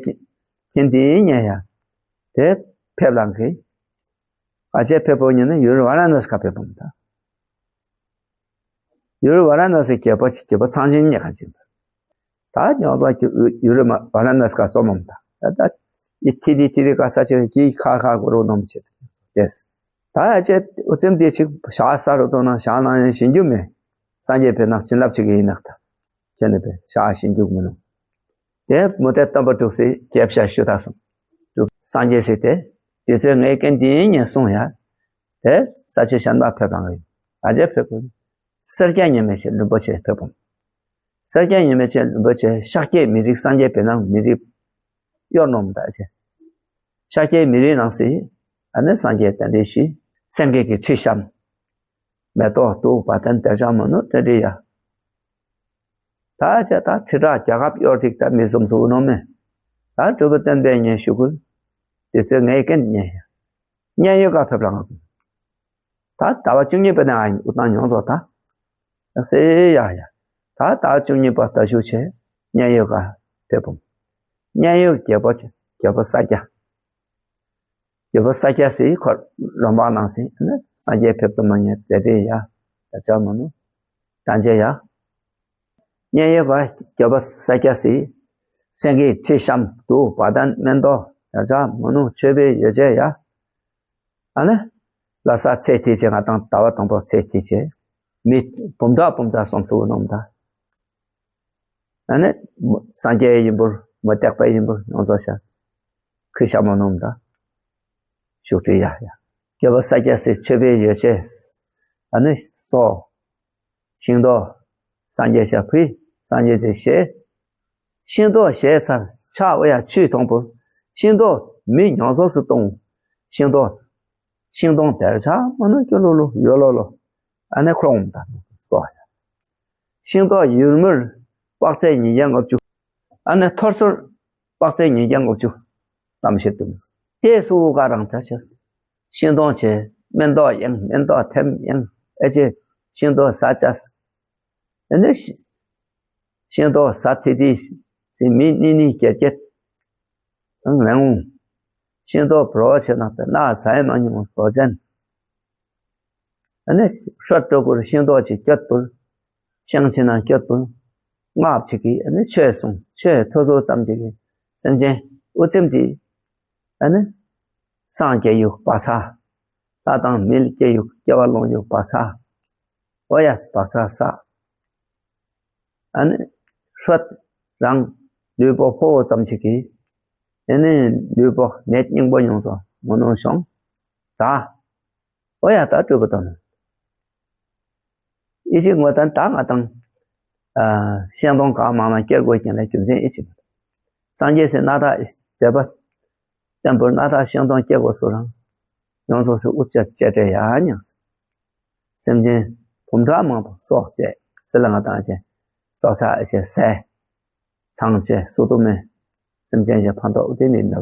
ཁྱིན་དེའི་ཉེ་ཡ། དེ་ཕེབས་ལང་གི། ཨ་ཅེ་ཕེབས་པོ་ཉིན་ནི་ཡུལ་ཝ་ར་ཎ་སི་ཁ་ཕེབས་པོ་མི་ད། ཡུལ་ཝ་ར་ཎ་སི་རྒྱལ་པོ་རྒྱལ་པོ་ཚངས་ཆེན་ཉེ་ཁ་ཅིག་ད་ཉོ་ཚོ་ཡུལ་ཝ་ར་ཎ་སི་ཁ་རྩོམ་མོ་མི་ད། ད་ད་ཡི་ཐི་རི་ཐི་རི་ཀ་ས་ཆེ་གི་ཁ་ཁ་གོ་རོ་ནོམ་ཆེ་དེ། ད་ཡ་ཅེ་འུ་ཙམ་དེ་ཅིག་ཞག་ས་རུ་ཏོ་ན་ཞག་ན་ཡང་ཞིང་རྒྱུ་མེད། སངས་རྒྱས་པའི་ནང་བྱིན་རླབས་ཅིག་ཡིན་ནག་ད། ཁྱེད་ནི་པའི་ཞག་ཞིང་རྒྱུ་མི་ནུ། དེ་མུ་དེ་སྟོན་པ་དྲུག་སི་རྒྱབ་ཤ་ཞུ་ད་སོང་། དྲུག་སངས་རྒྱས་སི་དེ། དེ་ཚོའི་ངའི་ཀན་དེ་ཉན་སོང་ཡ། དེ་ས་ཆ་གཞན་པ་ཕེབས་པ་ང་ཡིན། ཨ་ཅེ་ཕེབས་པ། སེར་སྐྱ་ཉི་མའི་ཆེད་རིན་པོ་ཆེ་ཕེབས་པ། སེར་སྐྱ་ཉི་མའི་ཆེད་རིན་པོ་ཆེ་ཤཱཀྱའི་མི་རིགས་སངས་རྒྱས་པའི་ནང་མི་རིགས་གཡོར་ནོམ་ད་ཆེ། ཤཱཀྱའི་མི་རིགས་ནང་སི། ཨ་ནི་སངས་རྒྱས་གདན་འདྲེན་ཞུས། སེང་གེ་གི་ཁྲི་བཤམས། མེ་ཏོག་བདུག་པ་དན་དེར་ཆ་མ་ནུ་ཏྲ་ཏྲི་ཡ། ད་ཆ་ད་ཁྲི་ཕྲག་རྒྱལ་ཁབ་གཡོར་ཐིག་ད་མི་སུམ་སུ་ནོ་མེ། ད་གྲུབ་པ་བསྟན་པའི་ཉན་ཞུ་ཁུལ། དེ་ཚོའི་ངའི་ཀན་ཉན་ཡ། མཉན་ཡོད་ཀ་ཕེབས་ལ་ང་ཀུན། ད་ཟླ་བ་བཅུ་གཉིས་པ་ནས་ཨ་ཡིན་ཨུ་ཏང་ཡོངས་རྫོགས་ད། ད་སེ་ཡ་ཡ། ད་ཟླ་བ་བཅུ་གཉིས་པ་ད་ཞུ་ཆེ། མཉན་ཡོད་ཀ་ཕེབས་བུམ། མཉན་ཡོད་རྒྱལ་པོ་ཆེ་རྒྱལ་པོ་ས་སྐྱ། རྒྱལ་པོ་ས་སྐྱ་སི་ཁོ་ལོན་པ་ནང་སི་ནི་སངས་རྒྱས་ཕེབས་ཏུ་མ་ཉེ་དེ་དེ་ཡ། ད་ཅག་མ་ནུ། ད་མཇལ་ཡ། མཉན་ཡོད་ཀ་རྒྱལ་པོ་ས་སྐྱ་སི། སེང་གེའི་ཁྲི་བཤམས་བདུག་པ་དན་མེ་ཏོག་ད་ཅག་མ་ནུ་མཆོད་པའི་ཡོ་བྱད་ཡ། ཨ་ནི། ལ་ས་ཚེ་ཐིག་ཆེ་ང་དང་ཟླ་བ་དང་པོ་ཚེ་ཐིག་ཆེ། མི་བུམ་ཐག་བུམ་ཐག་སོང་ཚུགས་ནོམ་ད། ཨ་ནི། སངས་རྒྱས་ཡིན་པུར་མུ་སྟེགས་པ་ཡིན་པུར་ཡོངས་རྫོགས་ཤ། ཁུ་ཤ་མོ་ནོམ་ད། ཤུགས་ཀྲི་ཡ་ཡ། རྒྱལ་པོ་ས་སྐྱ་སི་མཆོད་པའི་ཡོ་བྱད། ཨ་ནི་སོ། ཤིང་ཏོག་སངས་རྒྱས་ཤ་ཕུལ། སངས་རྒྱས་སི་ཞེས། ཤིང་ཏོག་བཞེས་ཚར་ཕྱག་འོ་ཡ་ཆུས་མཐོང་པོ། ཤིང་ཏོག་མི་ཉོ་ཚོགས་སུ་གཏོང་། ཤིང་ཏོག་ཤིང་སྡོང་དེར་ཆགས་མ་ནུ་སྐྱོ་ལོ་ལོ་ཡོ་ལོ་ལོ། ཨ་ནི་ཁོང་དང་སོ་ཡ། ཤིང་ཏོག་ཡུར་མུར་དཔག་ཚད་ཉིས་བརྒྱ་ལྔ་བཅུ། ཨ་ནི་ཐོར་ཚུར་དཔག་ཚད་ཉིས་བརྒྱ་ལྔ་བཅུ། གཏམ་བཤད་དུ་མི་སོང་། དེ་སུ་ག་རང་ད་ཆ། ཤིང་སྡོང་ཆེ། སྨན་ཏོག་ཡང་སྨན་ཏོག་ཐེམ་ཡང་ཨེ་ཅེ། ཤིང་ཏོག་ཟ་ཅས། ཨ་ནི་ཤི། ཤིང་ཏོག་ཟ་ཐི་ཐི་ཟི་མི་ནི་ནི་ཀྱེ་ཀྱེ། དང་ལེང་འོང་། ཤིང་ཏོག་བྲོ་བ་ཆེ་ན་ཏེ་ན་ཟ་ཡི་མ་ཉུང་བ་བྲོ་ཅན། ཨ་ནི་ཧྲོད་སྤྲོ་གུར་ཤིང་ཏོག་ཅིག་སྐྱོད་པུར། ཤང་ཆེ་ན་སྐྱོད་པུར། སྔགས་ཅིག་གིས་ཨ་ནི་ཆོས་གསུང་ཆོས་ཐོ་ཚོ་ཙམ་ཅིག་གིས་སེམས་ཅན་དབུ་ཙམ་དེ། ཨ་ནི། སངས་རྒྱས་ཡུག་བག་ཆགས། ལྷ་དང་མི་ལ་སྐྱེ་ཡུག་སྐྱེ་བ་ལོང་ཡུག་བག་ཆགས། ཨོ་ཡ་བག་ཆགས་ས། ཨ་ནི། ཧྲོད་རང་ལུས་པོ་ཕོ་བོ་ཙམ་ཅིག་གིས། ཨ་ནི་ལུས་པོ་ནད་སྙིང་པོ་ཡོངས་སུ་མ་ནུ་ཤོང་། ད། ཨོ་ཡ་ད་སྤྲུལ་པ་དང་། ཨི་ཅིག་ངོ་དང་ད་ང་དང་། ཨ་ཤིང་སྡོང་གང་མང་མང་སྐྱེ་དགོས་ཀྱིན་ལ་རྒྱུ་མཚན་ཨི་ཅིག་སངས་རྒྱས་སི་སྣ་ཐག་མཛད་པ། བརྟན་པོར་སྣ་ཐག་ཤིང་སྡོང་སྐྱེ་དགོས་སུ་རང་། ཡོངས་སུ་སུ་དབུ་ཅ་ཅེ་ཏྲེ་ཡ་ཉང་སེ། སེམས་ཅན་བུམ་ཕྲག་མང་པོ་སྲོག་བཅད་སེ་ལ་ང་དང་ཅེ། སྲོག་ཆགས་ཨེ་ཅེ་ཟས། ཚང་ཅེ་སུ་དུ་མེ། སེམས་ཅན་ཅེ་ཕན་ཐོགས་ཨུ་ཏི་ནི་ནོ།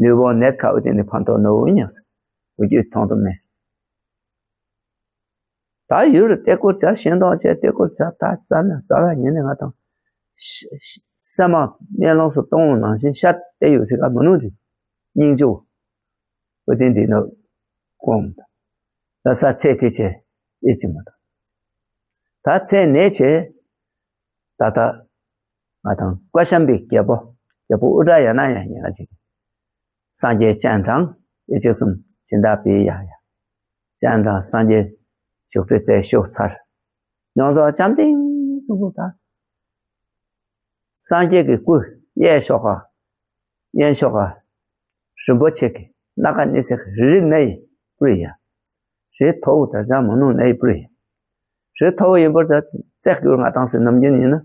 ལུས་པོ་ནད་ཁ་ཨུ་ཏི་ནི་ཕན་ཐོགས་ནོ་ཉང་སེ། འུ་རྒྱུད་མཐོང་དུ་མེ། ད་ཡུལ་ལྟེ་སྐོར་བྱ་ཤིང་སྡོང་བྱས་ལྟེ་སྐོར་བྱ་ད་རྩ་ནས་རྩ་བ་ཉིད་ནས་ང་དང་། ཤ་ཤ་སེམས་མ་མེ་ལོང་སུ་གཏོང་ནང་བཞིན་ཤ་སྟེ་ཡོད་ཚིག་ག་མི་ནུ་དེ། སྙིང་རྗེ་བོ། ཨུ་ཏི་འདི་ནོ་ཀོང་། ད་ས་ཚེ་ཐི་ཆེ་ཨི་ཅི་མ་ད། ད་ཚེ་ནས་ཆེ། ད་ད། ང་དང་བཀའ་གཤམ་པའི་རྒྱལ་པོ། རྒྱལ་པོ་ཨུ་ཏྲ་ཡ་ན་ཡ་ཉེ་ག་ཅིག་སངས་རྒྱས་སྤྱན་དྲངས་ཨི་ཅིག་གསུམ་སྦྱིན་བདག་པི་ཡ་ཡ། སྤྱན་དྲངས་སངས་རྒྱས་བཞུགས་ཁྲི་རྩེ་བཞུགས་ཚར། ཡོངས་རྫོགས་བྱམས་ལྡན་གཙུག་ཏུ་ད། སངས་རྒྱས་ཀྱི་སྐུ་གཡས་ཕྱོགས་ཁ། གཡོན་ཕྱོགས་ཁ། རིན་པོ་ཆེ་གི་སྣ་ཁ་གཉིས་སེ་རི་རི་ནའི་པུ་རི་ཡ། རི་མཐོ་བོ་དར་ཆ་མ་ནུ་ནའི་པུ་རི་ཡ། རི་མཐོ་བོ་ཡིན་པར་ད་རྩེག་གུར་ང་དང་སེ་ནམ་རྒྱུན་ཡིན་ན།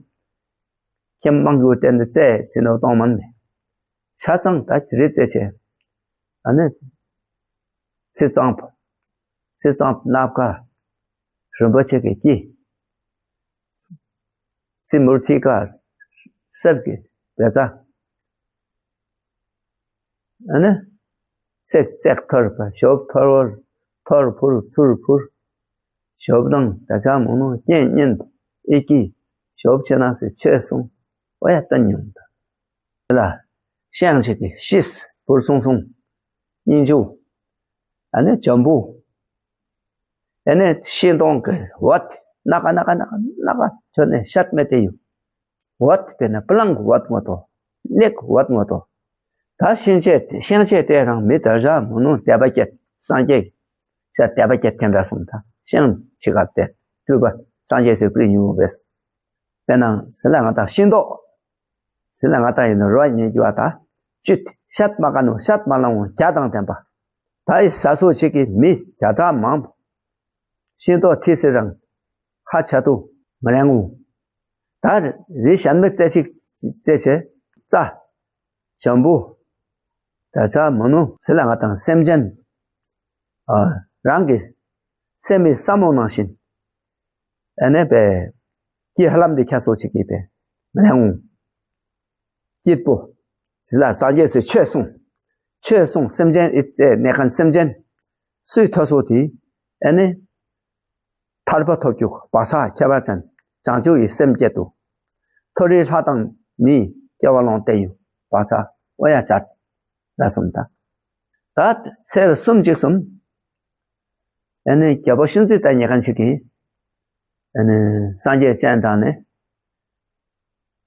ཁྱིམ་མང་གུར་བསྟན་ཏེ་རྩེ་ཚི་ནོ་གཏོང་མ་ནི། ཆ་ཚང་ད་རི་རྩེ་ཆེ། ཨ་ནི། ཚི་གཙང་པ། ཚི་གཙང་པ་ནབ་ཁ། རིན་པོ་ཆེ་གི་སྐྱི། ཚི་མུར་ཐི་ཀ། གསེར་གྱི་བེ་ཙ། ཨ་ནི། ཚེག་ཚེག་ཐོར་བ་ཞོབ་ཐོར་བར་ཐོར་ཕུར་ཚུར་ཕུར། ཞོབ་དང་ད་ཆ་མོ་ནོ་རྐྱེན་གཉེན་ཨི་ཀི། ཞོབ་ཆེ་ན་སེ་ཆོས་གསུང་ཨོ་ཡ་བསྟན་མྱོང་ད། དེ་ལ་ཤེང་ཆེ་གི་ཤིས་ཕུར་སུང་སུང་། སྙིང་ཆུ། ཨ་ནི་བྱམ་བུ། ཨ་ནི་ཤིང་སྡོང་གི་འོད་ནག་ནག་ནག་ནག་ཁྱོད་ནས་ཤད་མེད་དེ་ཡོད། འོད་དཔེར་ན་སྤུ་ལང་གི་འོད་ངོ་ཏོ། གླེག་འོད་ངོ་ཏོ། ད་ཤིང་ཆེ་ཤིང་ཆེ་དེ་རང་མི་དར་བཞག་མུ་ནུ་དད་པ་སྐྱེད། སངས་རྒྱས་ཀྱི་དད་པ་བསྐྱེད་མཁན་འདྲ་སོང་། ད་ཤིང་ཆི་ག་དེ་སྤྲུལ་པ་སངས་རྒྱས་སུ་སྤྲུལ་མྱོང་བས། དཔེར་ན་ཟེར་ལ་ང་དང་ཤིང་ཏོག་ཟེར་ལ་ང་དང་ཡིན་ན་རོ་ཉེ་རྒྱུ་བ་ད་བཅུད་ཤད་མ་ག་ནུ་ཤད་མ་ལང་བ་རྒྱ་དང་ལྡན་པ། ད་ཡི་ས་སོ་ཆེ་གི་མི་བརྒྱ་ཕྲག་མང་པོ་ཤིང་ཏོག་ཐི་སི་རང་ཧ་ཆ་ཏུ་མི་རན་ངུ། ད་རི་གཞན་མི་རྩེ་ཞིག་རྩེ་ཆེ་རྩ་བྱམས་པོ། ད་ཆ་མ་ནུ་ཟེར་ལ་ང་དང་སེམས་ཅན་ཨ་རང་གི་སེམས་མི་བསམ་བློ་ནང་བཞིན་ཨ་ནེ་པའི་ཀྱི་ཧ་ལམ་དེ་ཁྱ་སོ་ཆེ་གི་པའི་མི་རན་ངུ། སྐྱིད་པོ། དེ་ལ་སངས་རྒྱས་སུ་ཆོས་གསུངས། ཆོས་གསུངས་སེམས་ཅན་ཨི་ཙེ་གནས་མཁན་སེམས་ཅན་སུའི་ཐོས་སོ་དེ་ཨ་ནི་ཐར་པ་ཐོབ་རྒྱུ་བག་ཆགས་ཁྱད་པར་ཅན་བྱང་ཆུབ་ཀྱི་སེམས་བསྐྱེད་དུ། མཐོ་རིས་ལྷ་དང་མིའི་སྐྱེ་བ་ལོངས་སྟེ་ཡུལ་བག་ཆགས་ཨོ་ཡ་བྱར་ལ་གསུམ་ད། ད་ཚེ་གསུམ་གཅིག་གསུམ། ཨ་ནི་རྒྱལ་པོ་ཤུན་ཙི་ད་ཉེ་མཁན་ཞིག་གིས་ཨ་ནི་སངས་རྒྱས་སྤྱན་དྲངས་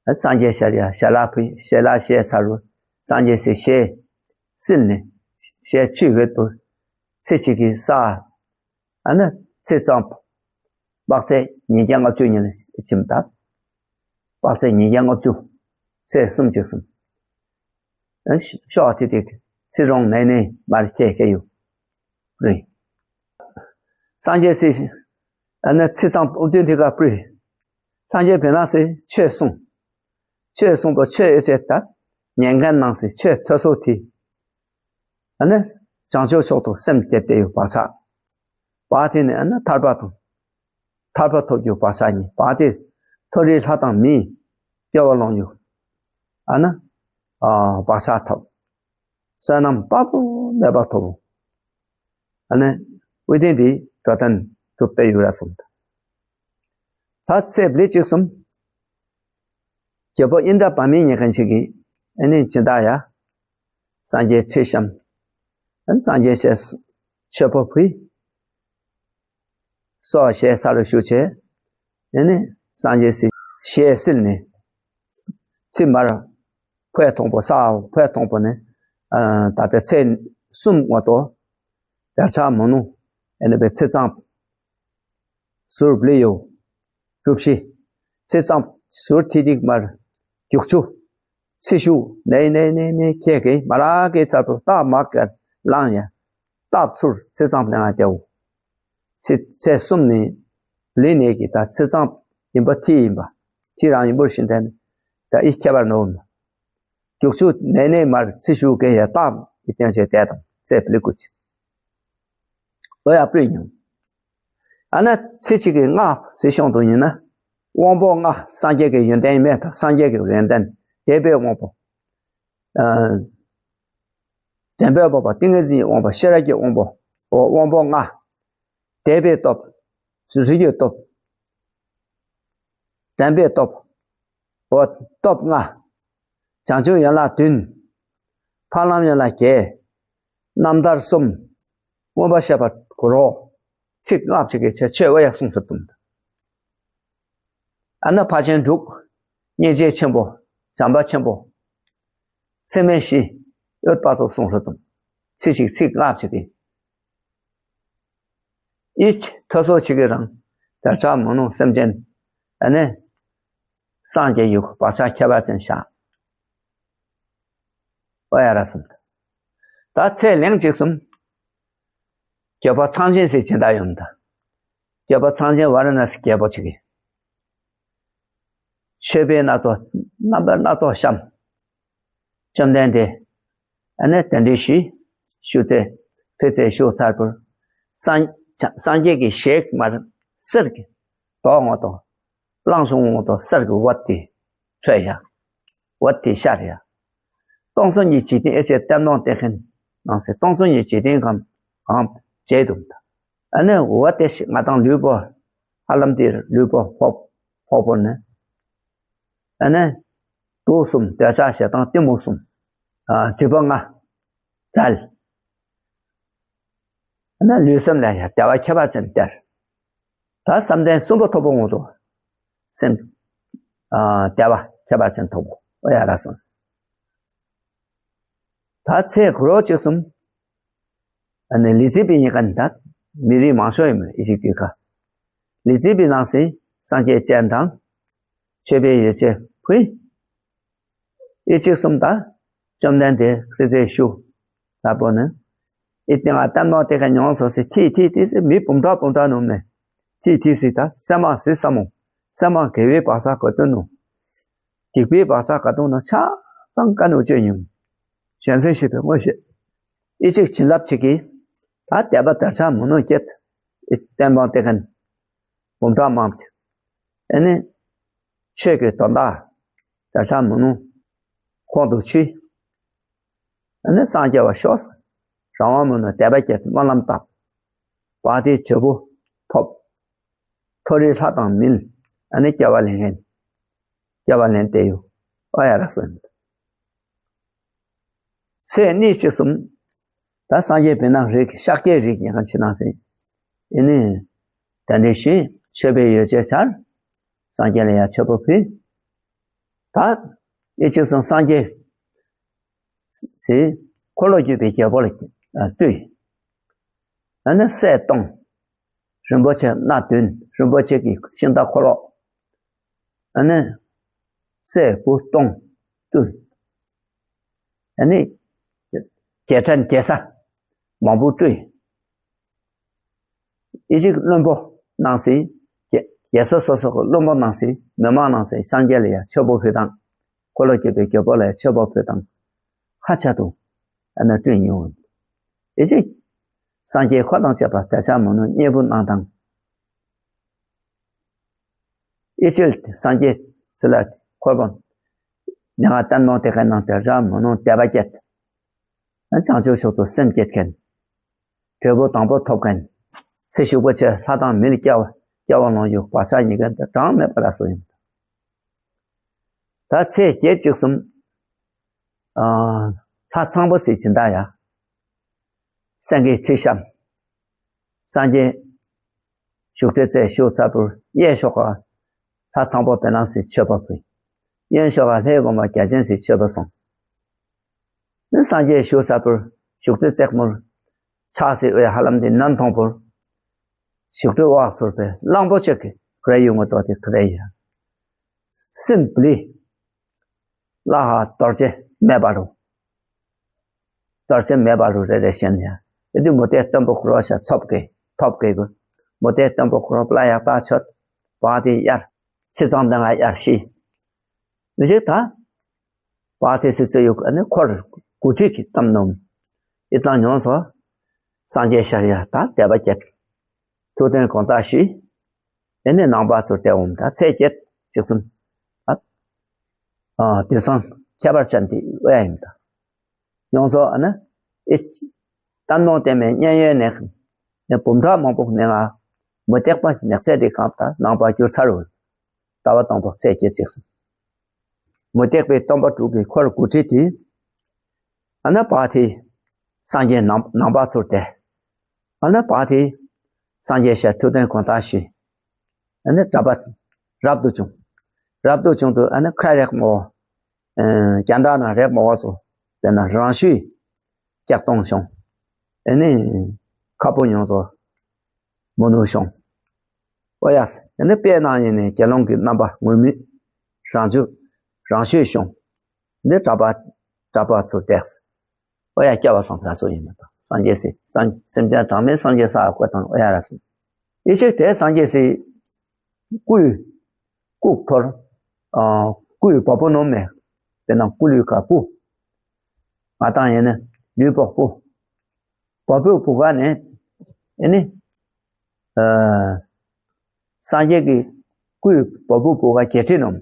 ནས། སངས་རྒྱས་ཤར་ཡ་ཞལ་ལག་ཕུལ། ཞལ་ལག་བཞེས་ཚར་རུ་སངས་རྒྱས་སི་ཞལ་བསིལ་ནས་ཞལ་ཆུས་འོད་དུ་ཚེ་གཅིག་གི་ས་ཨ་ནི་ཚེ་གཙང་པོ་དཔག་ཚད་ཉིས་བརྒྱ་ལྔ་བཅུ་ཉིན་ལ་ཁྱིམ་བཏབ། དཔག་ཚད་ཉིས་བརྒྱ་ལྔ་བཅུ། ཚེ་གསུམ་གཅིག་གསུམ། ཤོག་ཐི་ཐི་ཚེ་རོང་ནས་ནས་མར་ཁྱེད་ཁྱེད་ཡོད་རེད། སངས་རྒྱས་སི་ཨ་ནི་ཚེ་གཙང་པོ་དུས་དེ་ག་པྲི། སངས་རྒྱས་བེ་ན་སི་ཆོས་གསུངས། ཆོས་གསུངས་པ་ཆོས་ཨེ་ཆེ་ད་ཉན་མཁན་ནང་སི་ཆོས་ཐོས་སོ་དེ། ཨ་ནི་བྱང་ཆུབ་མཆོག་ཏུ་སེམས་བསྐྱེད་དེ་ཡོད་བག་ཆགས། བག་དེ་ནི་ཨ་ནི་ཐར་པ་དང་། ཐར་པ་ཐོབ་རྒྱུ་བག་ཆགས་ཉིད་བག་དེ། མཐོ་རིས་ལྷ་དང་མིའི་སྐྱེ་བ་ལོངས་རྒྱུ་ཨ་ནི་ཨ་བག་ཆགས་ཐོབ། བསོད་ནམས་དཔག་ཏུ་མེད་པ་ཐོབ། ཨ་ནི་དབུས་ལྡན་འདི་འགྲོ་དོན་གྲུབ་པའི་ཡུལ་ལ་སོང་། ད་ཚེ་བླི་གཅིག་གསུམ། རྒྱལ་པོ་ཨིནྡྲ་བ་མི་ཉེ་མཁན་ཞིག་གིས་ཨ་ནི་ཇི་ལྟར་ཡ། སངས་རྒྱས་ཁྲི་བཤམས། ཨ་ནི་སངས་རྒྱས་ཞལ་མཆོད་པ་ཕུལ། སོགས་ཞལ་ས་རུ་བཞུགས་བྱས། ཨ་ནི་སངས་རྒྱས་སི་ཞལ་བསིལ་ནས་ཚེ་མར་ཕོད་མཐོང་པོ་ས་ཕོད་མཐོང་པོ་ནས་ད་ལྟ་ཚེ་གསུམ་ངོ་ཏོ་དལ་ཆགས་མ་ནུ་ཨ་ནི་པའི་ཚེ་གཙང་ཟུར་བླི་ཡོ། གྲུབ་ཤི། ཚེ་གཙང་ཟུར་ཐི་ཐིག་མར་རྒྱུག་ཆུ། ཚེ་ཤུགས་ནས་ནས་ནས་ནས་ཁྱེད་ཀྱིས་མ་རག་གི་ཚར་དུ་རྟགས་མ་ཀར་ལངས་ཡ། རྟགས་ཚུར་ཚེ་གཙང་ལེན་ང་རྒྱའོ། ཚེ་ཚེ་གསུམ་ནས་བླི་ནས་ཀྱི་ད་ཚེ་གཙང་ཡིན་པ་ཐི་ཡིན་པ། ཐི་རང་ཡིན་པོར་ཤིན་ཏན་ད་ཨི་ཁྱད་པར་ནོ། རྒྱུག་ཆུ་ནས་ནས་མར་ཚེ་ཤུགས་ཀྱི་ཡ་རྟགས་ཀྱི་སྟེང་ཆེ་དད་དང་ཚེ་བླི་ཀུ་ཆེ། ལོ་ཡ་སྤྲོད་མྱོང་། ཨ་ན་ཚེ་གཅིག་གི་སྔགས་ཟེར་ཤོང་དུ་ཡིན་ན། དབང་པོ་ལྔ་སངས་རྒྱས་ཀྱི་ཡོན་ཏན་མེད་དང་སངས་རྒྱས་ཀྱི་ཡོན་ཏན་དད་པའི་དབང་པོ། ཨ་དྲན་པའི་དབང་པོ་ཏིང་ངེ་འཛིན་གྱི་དབང་པོ་ཤེས་རབ་ཀྱི་དབང་པོ། འོ་དབང་པོ་ལྔ། དད་པའི་སྟོབས། རིགས་ཀྱི་སྟོབས། དྲན་པའི་སྟོབས། འོ་སྟོབས་ལྔ། བྱང་ཆུབ་ཡན་ལག་བདུན། འཕགས་ལམ་ཡན་ལག་བརྒྱད། རྣམ་ཐར་གསུམ། མངོན་པར་ཤེས་པ་གུ་རོ། ཚིག་ལྔ་ཅིག་གི་ཆེ་ཆེ་བ་ཡ་གསུངས་སུ་བཏུམ། ཨ་ན་ཕ་ཆེན་དྲུག། སྙིང་རྗེ་ཆེན་པོ། བྱམས་པ་ཆེན་པོ། ཚད་མེད་བཞི། ཡོད་པ་ཚོ་གསུངས་སུ་བཏུམ། ཚིག་ཅིག་ཚིག་ལྔ་ཅིག་གི། ཨི་ཐོ་སོ་ཆི་གི་རང་དལ་ཆགས་མ་ནུ་སེམས་ཅན་ཨ་ནི་སངས་རྒྱས་ཡུག་བག་ཆགས་ཁྱད་པར་ཅན་ཤ་ཨོ་ཡ་ར་གསུམ། ད་ཚེ་ལེང་གཅིག་གསུམ། རྒྱལ་པོ་ཚངས་ཆེན་སྲས་ཅི་འདྲ་ཡོང་ད། རྒྱལ་པོ་ཚངས་ཆེན་ཝཱ་ར་ཎ་སི་རྒྱལ་པོ་ཆི་གི་མཆོད་པའི་སྣ་ཚོགས་རྣམ་པ་སྣ་ཚོགས་བཤམས། བཅོམ་ལྡན་འདས། ཨ་ནི་དེ་འདྲའི་ཞུས། ཞུ་ཚེ། ཕེ་ཚེ་ཞུ་ཚར་པར། སངས་སངས་རྒྱས་ཀྱི་ཞལ་མར་གསེར་གྱི་མདོག་ངོ་དང་། གླང་ཆུང་ངོ་དང་གསེར་གྱི་འོད་དེ་འཕྲོས་ཡ། འོད་དེ་ཤར་ཡ། སྟོང་གསུམ་གྱི་འཇིག་རྟེན་ཨེ་ཆེ་བསྟན་དོན་བསྟན་མཁན་ནང་སེ་སྟོང་གསུམ་གྱི་འཇིག་རྟེན་གང་གང་བྱེད་དུ། ཨ་ནི་འོད་དེ་ང་དང་ལུས་པོ་ཧ་ལམ་དེ་ལུས་པོ་ཕོག་ཕོག་པོ་ནི། ཨ་ནི། དུག་གསུམ་འདོད་ཆགས་ཞེ་སྡང་གཏི་མུག་གསུམ། ཨ་སྒྲིབ་པ་ལྔ། བྲལ། ཨ་ནི་ལུས་སེམས་ལ་ཡང་བདེ་བ་ཁྱད་པར་ཅན་སྟེར། ད་བསམ་གཏན་གསུམ་པོ་ཐོབ་པོ་ངོ་དུ། སེམས། ཨ་བདེ་བ་ཁྱད་པར་ཅན་ཐོབ་པོ་ཨོ་ཡ་ར་སོང་། ད་ཚེ་གུ་རོ་གཅིག་གསུམ། ཨ་ནི་ལི་ཙི་པི་ཡིན་ཁན་ད་མི་རིགས་མང་ཤོས་ཡིན་མོད་ཨི་ཇིབ་དུས་ཀ། ལི་ཙི་པི་ནང་སི་སངས་རྒྱས་སྤྱན་དྲངས། མཆོད་པའི་ཡོ་བྱད་ཕུལ། ཨི་ཅིག་གསུམ་ད་བཅོམ་ལྡན་འདས་ཁྲི་རྩེ་བཞུགས། ལ་པོ་ནི་ཨི་ཏི་ང་ལྟད་མོ་དེ་ཀ་མྱོང་སོ་སི་ཐི་ཐི་ཐི་སི་མི་བུམ་ཕྲག་བུམ་ཕྲག་ནུབ་ནས་ཐི་ཐི་སི་ད་སེམས་མ་སི་ས་མོ་སེམས་མ་དགེ་བའི་བག་ཆགས་ག་དུ་ནུ། སྡིག་པའི་བག་ཆགས་ག་དུ་ནུ་ཆ་ཚང་ཀ་ནུ་ཅོ་ཉུང་། གཞན་སེམས་ཤེས་པའི་དངོས་ཤེས། ཨི་ཅིག་བྱིན་རླབས་ཅིག་གིས་ད་དད་པ་དར་ཆ་མོ་ནུ་སྐྱེད། ཨི་ལྟད་མོ་དེ་ཀ་བུམ་ཕྲག་མང་ཅིག་ཨ་ནི་ཆོས་ཀྱི་དོན་དག་དར་ཆ་མོ་ནུ་ཁོང་དུ་ཆུད། ཨ་ནི་སངས་རྒྱས་པ་ཤོག། རང་དབང་མོ་ནུ་དད་པ་སྐྱེད་སྨོན་ལམ་བཏབ། བ་དེ་བྱེད་པོ་ཐོབ། མཐོ་རིས་ལྷ་དང་མིན། ཨ་ནི་སྐྱེ་བ་ལེན་མཁན། སྐྱེ་བ་ལེན་ཏེ་ཡུ་ཨ་ཡ་ར་སོན། ཚེ་གཉིས་ཀྱི་གསུམ། ད་སངས་རྒྱས་བེ་ནང་རིགས་ཤཱཀྱའི་རིགས་ཉེ་ག་ཕྱི་ནང་སེ། ཨེ་ནི། དེ་འདྲའི་ཞུས་མཆོད་པའི་ཡོ་བྱད་བྱར། སངས་རྒྱས་ལ་ཡང་མཆོད་པ་ཕུལ། ད་ཨེ་ཅིག་སོང་སངས་རྒྱས་སི་འཁོར་ལོ་བསྒྱུར་བའི་རྒྱལ་པོ་ལ་སྤྲུལ། ཨ་ནི་སྲས་སྟོང་། རིན་པོ་ཆེ་སྣ་བདུན། རིན་པོ་ཆེ་གི་ཤིང་རྟ་འཁོར་ལོ། ཨ་ནི་སྲས་བུ་སྟོང་སྤྲུལ། ཨ་ནི་རྒྱལ་ཕྲན་རྒྱལ་ས་མང་པོ་སྤྲུལ། ཨི་ཅིག་བློན་པོ་ནང་སི་རྒྱལ་རྒྱལ་ས་སོ་སོ་གི་བློན་པོ་ནང་སི་མི་མང་ནང་སི་སངས་རྒྱས་ལ་ཡང་མཆོད་པ་ཕུལ་དང་། འཁོར་ལོ་བསྐྱོད་པའི་རྒྱལ་པོ་ལ་ཡང་མཆོད་པ་ཕུལ་དང་། ཧ་ཅང་དུ་ཨ་ནི་སྤྲུལ་མྱོང་། ཨི་ཅིག་སངས་རྒྱས་འཁོར་དང་བཅས་པ་དད་ཆ་མོ་ནུ་མཉེས་པོ་གནང་དང་། ཨི་ཅིག་སངས་རྒྱས་ཚུལ་ལ་འཁོར་བ་མྱ་ངན་ལྟད་མོ་དེ་ཀ་ནང་དེར་བྱ་མོ་ནུ་དད་པ་སྐྱེད། བྱང་ཆུབ་མཆོག་ཏུ་སེམས་བསྐྱེད་མཁན། འབྲས་བུ་དང་པོ་ཐོབ་མཁན། ཚེ་ཞུགས་པ་ཆེ་ལྷ་དང་མིར་སྐྱེ་བ་སྐྱེ་བ་ལོངས་སྤྱོད་བག་ཆགས་ཉེ་མཁན་དེ་གྲངས་མེད་པ་ལ་སོགས་ཡིན། ད་ཚེ་བརྒྱད་ཅིག་གསུམ། ཨ་ལྷ་ཚངས་པ་སྲས་སྦྱིན་བདག་ཡ། སེང་གེའི་ཁྲི་བཤམས། སངས་རྒྱས་བཞུགས་ཁྲི་རྩེ་བཞུགས་ཚར་པུར་གཡས་ཤོག་ཁ་ལྷ་ཚངས་པ་བེ་ནང་སི་མཆོད་པ་ཕུལ། གཡོན་ཤོག་ཁ་ལྷའི་བུམ་པ་བརྒྱ་བྱིན་སི་མཆོད་པ་སོང་། ནི་སངས་རྒྱས་བཞུགས་ཚར་པུར་བཞུགས་ཁྲི་རྩེ་མུར་ཕྱག་སི་འོད་ཧ་ལམ་དེ་ནན་མཐོང་པུར། བཞུགས་ཁྲི་འོག་ཚུར་པའི་གླང་པོ་ཆེ་གི་ག་རེ་ཡོང་ངོ་ཏོ་དེ་ག་རེ་ཡ། སིམ་པ་ལི། བླ་ཧ་རྡོ་རྗེ་མེ་འབར་རུ། རྡོ་རྗེ་མེ་འབར་རུ་རེ་རེ་བཞིན་ཡ། ཨེ་དུ་མུ་ཏེ་སྟོན་པོ་ཁུ་རོ་ཤ་ཚོབ་ཀེ་ཐོབ་ཀེ་གུ། མུ་ཏེ་སྟོན་པོ་ཁུ་རོ་པླ་ཡག་ཏ་ཆོད། བ་དེ་ཡར། ཕྱི་ཙང་དང་ང་ཡར་ཤི། མི་ཞིག་ད། བ་དེ་སི་ཚེ་ཡུག་ཨ་ནི་འཁོར་དགུ་ཁྲི་གི་གཏམ་ནོམ། ཨི་ཏང་མྱོང་སོ། སངས་རྒྱས་ཤར་ཡ་ད་དད་པ་སྐྱེད། ཐུགས་དོན་དགོངས་དག་ཞུས། དེ་ནས་ནང་པ་ཚུར་དེ་འོང་ད་ཚེ་བརྒྱད་ཅིག་གསུམ། ཨ། ཨ་དུས་སང་ཁྱད་པར་ཅན་དེ་ཨོ་ཡ་ཡིན་ད། ཡོངས་སུ་ཨ་ན་ཨེ་ཅི། གཏམ་ནོ་བསྟན་མའི་མཉན་ཡོད་ནས། ནས་བུམ་ཕྲག་མང་པོ་ནས་ང་མུ་སྟེགས་པ་ནགས་ཚལ་དེ་གང་ད་ནང་པ་གྱུར་ཚར་བ། ཟླ་བ་དང་པོ་ཚེ་བརྒྱད་ཅིག་གསུམ། མུ་སྟེགས་པའི་སྟོན་པ་དྲུག་གི་འཁོར་དགུ་ཁྲི་དེ། ཨ་ན་བ་དེ། སངས་རྒྱས་ནང་ནང་པ་ཚུར་དེ། ཨ་ན་བ་དེ། སངས་རྒྱས་ཤར་ཐུགས་དོན་དགོངས་དག་ཞུས། ཨ་ནི་གྲྭ་པ་རབ་ཏུ་བྱུང་། རབ་ཏུ་བྱུང་དུ་ཨ་ནི་ཁ་རེག་མོ། རྒྱ་འདྲ་ན་རེག་མོ་བ་སོ། དེ་ན་རང་ཤུས། ཀྱག་སྟོང་བྱུང་། ཨ་ནི་ཁ་པོ་ཉོ་ཚོ། མོ་ནུ་བྱུང་། ཨོ་ཡ་སི་ཨ་ནི་དཔེ་ནང་ཡིན་ནི་དགེ་སློང་གི་རྣམ་པ་ངུར་སྨྲིག་རང་ཆུ། རང་ཤུས་བྱུང་། འདི་གྲྭ་པ། གྲྭ་པ་ཚུར་བཏེགས། ཨོ་ཡ་སྐྱ་བ་སང་ཕྲ་སོ་ཡིན་མ་ད་སངས་རྒྱས་སི་སངས་སེམས་ཅན་གྲངས་མེད་སངས་རྒྱས་ས་ཨ་ཁོ་དང་ཨོ་ཡ་ར་སི། ཡེ་ཤེས་དེ་སངས་རྒྱས་སི་སྐུའི་སྐུ་འཁོར། ཨ་སྐུའི་བ་སྤུ་ནོམ་མེ། དེ་ན་སྐུ་ལུས་ཁ་སྤུ། ང་དང་ཡིན་ན་ལུས་པོ་སྤུ། བ་སྤུ་བུ་ག་ནས་ཨེ་ནི། ཨ་སངས་རྒྱས་ཀྱི་སྐུའི་བ་སྤུ་བུ་ག་བརྒྱད་ཁྲི་ནོམ།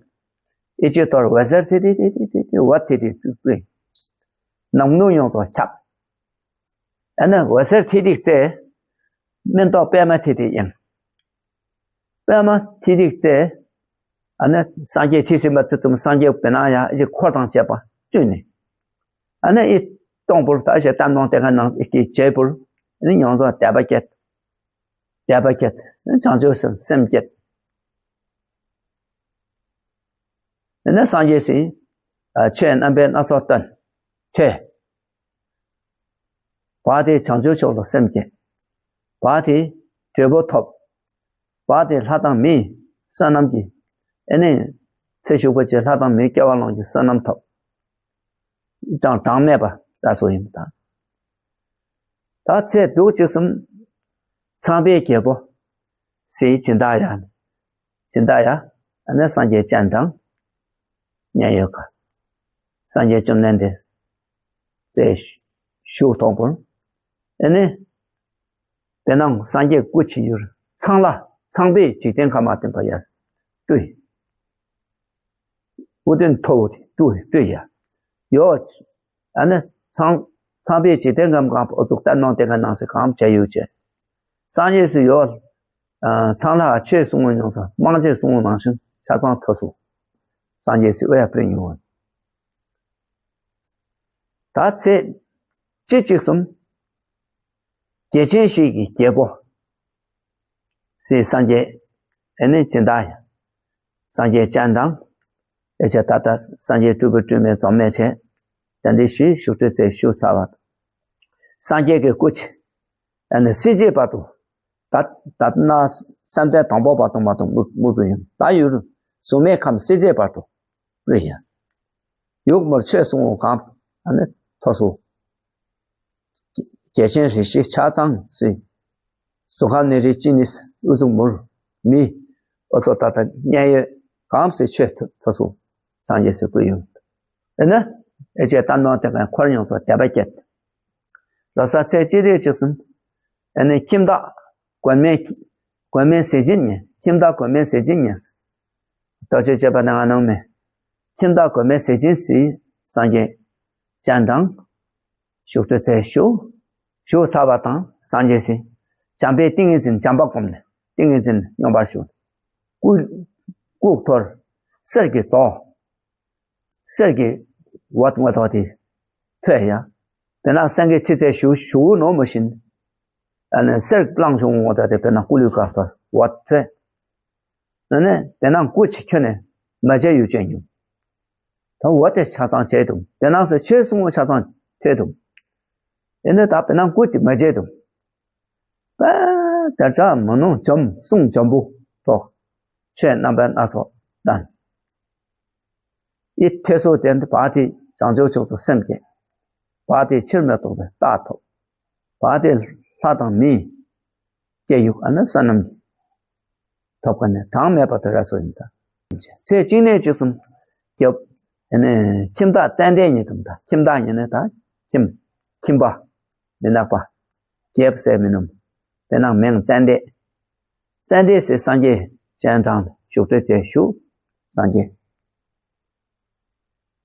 ཨེ་ཅེ་ཐོར་འོད་ཟེར་ཐི་ཐི་ཐི་ཐི་ཐི་འོད་ཐི་ཐི་དཀྲུག་དཀྲུག་ནམ་ནུ་ཡོངས་སུ་ཁྱབ། ཨ་ནི་འོད་ཟེར་ཐི་ཐིག་བཙལ། མེ་ཏོག་པད་མ་ཐི་ཐིག་ཡིན། པད་མ་ཐི་ཐིག་བཙལ། ཨ་ནི་སངས་རྒྱས་ཐི་སི་མ་ཚི་ཏུམ་སངས་རྒྱས་པེ་ན་ཡ་ཨེ་ཅེ་འཁོར་དང་བཅས་པ་བཅུ་ནི། ཨ་ནི་ཨི་སྟོང་པུར་ད་ཞེ་གཏམ་ནོང་དེ་ག་ནང་ཨི་ཀི་བྱེད་པུར་ཨ་ནི་མྱོང་ཚོ་དད་པ་སྐྱེད། དད་པ་སྐྱེད། བྱང་ཆུབ་སེམས་སེམས་བསྐྱེད། ཨ་ནི་སངས་རྒྱས་སི་ཨ་ཆོས་རྣམ་པའི་སྣ་ཚོགས་སྟོན། ཐོས། བ་དེ་བྱང་ཆུབ་མཆོག་ལ་སེམས་བསྐྱེད། བ་དེ་འབྲས་བུ་ཐོབ། བ་དེ་ལྷ་དང་མིའི་བསོད་ནམས་ཀྱི་ཨེ་ནི་ཚེ་ཞུགས་པ་བཅས་ལྷ་དང་མིའི་སྐྱེ་བ་ལོངས་ཀྱི་བསོད་ནམས་ཐོབ། གྲངས་གྲངས་མེད་པ་ར་སོ་ཡིན་པ་དང་། ད་ཚེ་སྡུག་ཅིག་གསུམ་ཚངས་པའི་རྒྱལ་པོ་སྲས་སྦྱིན་བདག་ཡ། སྦྱིན་བདག་ཡ། ཨ་ནི་སངས་རྒྱས་སྤྱན་དྲངས། མཉན་ཡོད་ཀ། སངས་རྒྱས་བཅོམ་ལྡན་འདས་རྩེ་ཞུགས་ཐོག་པོར། ཨ་ནི། དེ་ནང་སངས་རྒྱས་སྐུ་ཆེ་ཡུར་ཚངས་ལ་ཚངས་པའི་འཇིག་རྟེན་ཁམས་མ་བསྟན་པ་ཡར་སྤྲུལ། དབུ་སྟོན་མཐོ་བོ་དེ་སྤྲུལ་སྤྲུལ་ཡ། ཡོ། ཨ་ནི་ཚངས་ཚངས་པའི་འཇིག་རྟེན་ཁམས་གང་ཨོ་ཙུག་ལྟར་སྣང་དེ་ག་ནང་སེ་གང་བྱ་ཡུལ་བྱས། སངས་རྒྱས་སུ་ཡོ། ཚངས་ལ་ཆོས་གསུང་ངོ་མྱོང་ས་མང་ཆེ་གསུང་ངོ་ནང་བཞིན་ཆ་ཚང་ཐོས་སོ། སངས་རྒྱས་སུ་ཨོ་ཡ་སྤྲུལ་མྱོང་བ། ད་ཚེ་གཅིག་གཅིག་གསུམ། རྒྱལ་ཆེན་བཞི་གི་རྒྱལ་པོ། སྲས་སངས་རྒྱས། ཨེ་ནི་སྦྱིན་བདག་ཡ། སངས་རྒྱས་སྤྱན་དྲངས། ཨེ་ཆ་ད་ལྟ་སངས་རྒྱས་སྤྲུལ་པ་སྤྲུལ་མེད་འཛོམས་མེད་བྱས། དེ་འདྲ་ཞིག་བཞུགས་ཁྲི་རྩེ་བཞུགས་ཚར་བ། སངས་རྒྱས་ཀྱི་སྐུ་ཆེ། ཨེ་ནི་སྲིད་རྩེ་བར་དུ། ད་ད་ན་བསམ་གཏན་དང་པོ་བར་དུ་མ་གཏོགས་མུ་མུ་པོ་ཡིན། ད་ཡུལ་གཟུགས་མེད་ཁམས་སྲིད་རྩེ་བར་དུ་སྤྲུལ་ཡ། ཡུག་མོར་ཆོས་གསུང་བ་གང་ཨ་ནི་ཐོས་སོ། རྒྱལ་ཆེན་རིགས་བཞི་ཆ་ཚང་སྲིད། གཟུགས་ཁམས་ནི་རིགས་གཅིག་ནི་ཨུ་ཚུགས་མུར་མི། ཨོ་ཚོ་ད་ལྟ་མཉན་ཡོད་གང་སྲིད་ཆོས་ཐོས་སོ། སངས་རྒྱས་སུ་བསྐུལ་ཡོང་། ཨེ་ན། ཨེ་ཅེ་ལྟ་ནོ་དེ་ག་འཁོར་ཡོངས་སུ་དད་པ་བསྐྱེད། ལོ་གསར་ཚེས་གཅིག་དེ་གཅིག་གསུམ། ཨེ་ནི་ཁྱིམ་བདག་མགོན་མེད་མགོན་མེད་ཟས་སྦྱིན་ཉེ། ཁྱིམ་བདག་མགོན་མེད་ཟས་སྦྱིན་ཉེ། རྡོ་རྗེ་གཅོད་པ་ནི་ང་ནང་མེད། ཁྱིམ་བདག་མགོན་མེད་ཟས་སྦྱིན་སྲས་སངས་རྒྱས་སྤྱན་དྲངས། བཞུགས་ཁྲི་རྩེ་བཞུགས། བཞུགས་ཚར་བ་དང་སངས་རྒྱས་སྲས། བྱམས་པའི་ཏིང་ངེ་འཛིན་བྱམས་པ་བསྒོམས་ནས་ཏིང་ངེ་འཛིན་སྙོམས་པར་ཞུགས། སྐུ་སྐུ་འཐོར། གསེར་གྱི་མདོག་གསེར་གྱི་འོད་ངོ་ཐོག་དེ་འཕྲོས་ཡ། དཔེར་ན་སེང་གེ་ཁྲི་རྩེ་བཞུགས་བཞུགས་ནོ་མོ་བཞིན། ཨ་ནི་གསེར་རླངས་བྱུང་ངོ་ཐོག་དེ་དཔེར་ན་སྐུ་ལུས་དཀར་ཐོར་འོད་འཕྲོས། ཨ་ནི་དཔེར་ན་སྐུ་ཆེ་ཁྱོན་ནས་མ་བྱས་ཡུལ་ཅན་ཡུལ། ད་འོ་དེ་ཆ་ཚང་བྱས་འདུག་དཔེར་ན་སོ་ཆོས་གསུང་བ་ཆ་ཚང་ཐོས་འདུག་ཨེ་ནི་ད་དཔེར་ན་སྐུ་ཅིག་མ་བྱས་འདུག་ད་དར་ཆ་མ་ནོ་འཇོམས་གསུང་འཇོམས་པོ་ཐོག་ཆོས་རྣམ་པ་སྣ་ཚོགས་ལྡན། ཨི་ཐོས་སོ་དེ་འདི་བ་དེ་བྱང་ཆུབ་མཆོག་ཏུ་སེམས་བསྐྱེད། བ་དེ་ཕྱིར་མི་ལྡོག་པའི་རྟགས་ཐོབ། བ་དེ་ལྷ་དང་མིའི་སྐྱེ་ཡུག་ཨ་ནི་བསོད་ནམས་ཀྱི་ཐོབ་ཀ་ནས་གྲངས་མེད་པ་དེ་ར་སོ་ཡིན་ད། ཚེ་གཅིག་ནས་གཅིག་གསུམ་རྒྱབ། ཨ་ནི་ཁྱིམ་བདག་ཙན་དན་ཉིད་དུ་ད་ཁྱིམ་བདག་ཉིད་ནས་ད་ཁྱིམ་ཁྱིམ་པ་མི་ནག་པ། རྒྱལ་པོ་ཟེར་མི་ནུམ། དེ་ནང་མིང་ཙན་དན། ཙན་དན་ཟེར་སངས་རྒྱས་སྤྱན་དྲངས་བཞུགས་ཁྲི་རྩེ་བཞུགས་སངས་རྒྱས།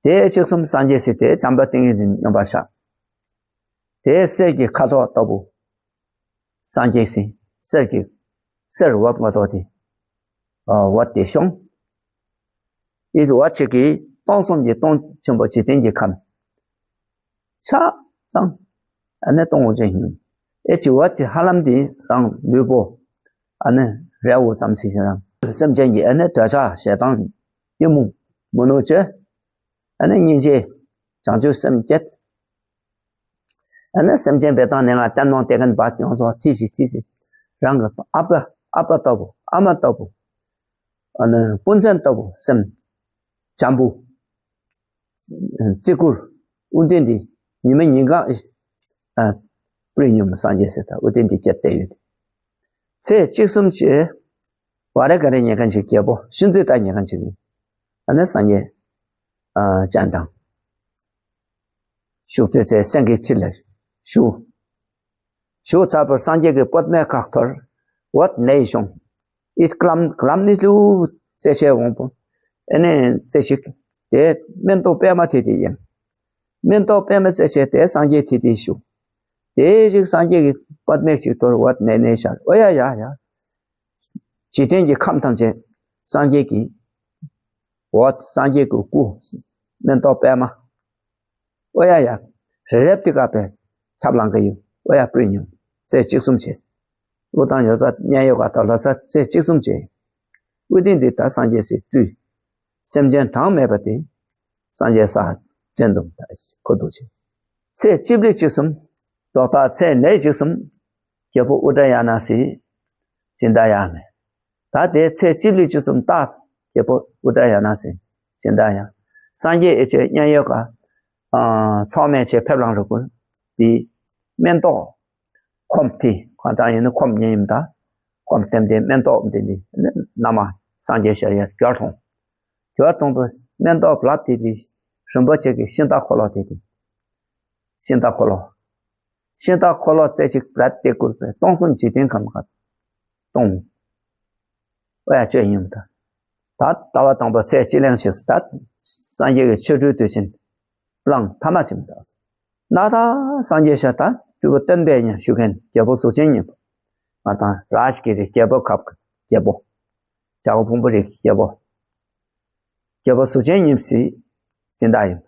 དེ་གཅིག་གསུམ་སངས་རྒྱས་སྲས་དེ་བྱམས་པ་ཏིང་ངེ་འཛིན་སྙོམས་པར་བཞག་དེ་གསེར་གྱི་ཁ་དོག་ལྟ་བུ། སངས་རྒྱས་སྲས་གསེར་གྱི་གསེར་འོད་ངོ་ཐོག་དེ། འོད་དེ་ཤོང་། ཨི་འོད་ཆེ་གི་སྟོང་གསུམ་གྱི་སྟོང་ཆེན་པོ་འཇིག་རྟེན་གྱི་ཁམས། ཆ་ཚང་། ཨ་ནི་སྟོང་འོད་ཅན་སྙོམས། ཨེ་ཅི་འོད་ཀྱི་ཧ་ལམ་དེ་རང་ལུས་པོ། ཨ་ནི་རེ་འོ་ཙམ་ཞིག་རང་སེམས་ཅན་གྱི་ཨ་ནི་འདོད་ཆགས་ཞེ་སྡང་གཏི་མུག་མུན་ནག་ཅེ། ཨ་ནི་སྙིང་རྗེ། བྱང་ཆུབ་སེམས་བསྐྱེད། ཨ་ནི་སེམས་ཅན་པའི་སྟེང་ནས་ང་བསྟན་གནང་སྟེ་མཁན་པ་ཡོངས་སུ་ཐིག་ཞིག་ཐིག་ཞིག་རང་གི་ཨ་ཕ་ཨ་ཕ་ལྟ་བུ་ཨ་མ་ལྟ་བུ། ཨ་ནི་སྤུན་མཚན་ལྟ་བུ་སེམས་བྱམས་པོ། བརྩི་བཀུར། དབུ་ལྡན་འདི་ཉི་མ་ཉིན་གང་ཨ་སྤྲུལ་སྙོམས་སངས་རྒྱས་ཟེར་ད་དབུ་ལྡན་འདི་བསྐྱེད་བསྡད་ཡོད། ཚེ་གཅིག་གསུམ་བྱས། བ་རེ་ག་རེ་ཉེ་མཁན་ཞིག་རྒྱལ་པོ་ཤིན་ཙི་ད་ཉེ་མཁན་ཞིག་ཨ་ནི་སངས་རྒྱས་ཨ་སྤྱན་དྲངས། བཞུགས་ཁྲི་རྩེ་སེང་གེ་ཁྲི་ལ་བཞུགས། བཞུགས་ཚར་བར་སངས་རྒྱས་ཀྱི་པདྨའི་ཁ་འཐོར། འོད་ནས་ཤོང་། ཨིད་ཀླམ་ཀླམ་ནི་ལུ་རྩེ་ཆེ་འོང་པོ། ཨེ་ནས་རྩེ་ཞིག་དེ་མེ་ཏོག་པད་མ་དེ་དེ་ཡིན། མེ་ཏོག་པད་མ་རྩེ་ཆེ་དེ་སངས་རྒྱས་དེ་དེ་བཞུགས། དེ་ཞིག་སངས་རྒྱས་ཀྱི་པདྨའི་ཞིག་འཐོར་འོད་ནས་ནས་ཤར་ཨོ་ཡ་ཡ་ཡ། འཇིག་རྟེན་གྱི་ཁམས་ཐམས་ཅད་སངས་རྒྱས་ཀྱི་འོད་སངས་རྒྱས་ཀྱི་སྐུ་མེ་ཏོག་པད་མ། ཨོ་ཡ་ཡ། རེ་རེབ་ཏི་ཀ་པའི་ཁྱབ་ལང་གི་ཡོད། ཨོ་ཡ་སྤྲུལ་སྙོམས་རྩེ་གཅིག་གསུམ་བྱས། དབུ་དང་ཡོ་ས་མཉན་ཡོད་ག་ད་ལ་ས་རྩེ་གཅིག་གསུམ་བྱས། དབུ་སྟེང་འདི་ད་སངས་རྒྱས་སྲས་སྤྲུལ། སེམས་ཅན་གྲངས་མེད་པ་དེ། སངས་རྒྱས་ས་དྲན་དུ་ཁོ་འདུག་བྱས། ཚེ་གཅིག་ལས་གཅིག་གསུམ། ལྡོག་ཕྱོགས་ཚེ་ལས་བཅུ་གསུམ། རྒྱལ་པོ་ཨུ་དྲ་ཡ་ན་སི་ཅི་འདྲ་ཡ་མེད། ད་དེ་ཚེ་གཅིག་ལས་བཅུ་གསུམ་ལྟ། རྒྱལ་པོ་ཨུ་དྲ་ཡ་ན་སི་ཅི་འདྲ་ཡ། སངས་རྒྱས་ཨེ་ཆེ་མཉན་ཡོད་ཀ་ཚོགས་མེད་ཆེ་ཕེབས་ལང་རུ་ཀུན་དེ་སྨན་ཏོག་ཁོམ་དེ་གང་ལྟར་ཡིན་ན་ཁོམ་ཉེ་ཡིན་ད། ཁོམ་ལྟེམ་ལྟེ་སྨན་ཏོག་འདི་ནི་ན་མ་སངས་རྒྱས་ཤར་ཡར་གྱུར་ཐོང་། གྱུར་ཐོང་དུ་སྨན་ཏོག་ལབ་དེ་དེ་རིན་པོ་ཆེ་གི་ཤིང་རྟ་འཁོར་ལོ་དེ་དེ། ཤིང་རྟ་འཁོར་ལོ། ཤིང་རྟ་འཁོར་ལོ་རྩེ་གཅིག་བྲད་དེ་བསྐུར་བས་སྟོང་གསུམ་འཇིག་རྟེན་ཁམས་ཁ་སྟོང་། ཨོ་ཡ་ཆོས་ཉིད་ད། ད་ལྟ་བ་དང་པོ་ཚེ་སྤྱི་གླེང་བྱས་སུ་ད། སངས་རྒྱས་ཀྱི་ཆོ་འཕྲུལ་དུས་ཆེན་གླང་ཐ་མ་ཆེན་པོ་ད། ན་ད་སངས་རྒྱས་ཤར་ད་སྤྲུལ་པ་སྟོན་པས་ཉན་ཞུ་མཁན་རྒྱལ་པོ་གཟུགས་ཅན་སྙིང་པོ། ང་དང་རཱཇ་གི་རི་རྒྱལ་པོ་ཁབ་ཀྱི་རྒྱལ་པོ། བྱ་བ་ཕུང་པོ་རིགས་ཀྱི་རྒྱལ་པོ། རྒྱལ་པོ་གཟུགས་ཅན་སྙིང་སྲིད་སྦྱིན་བདག་ཡིན།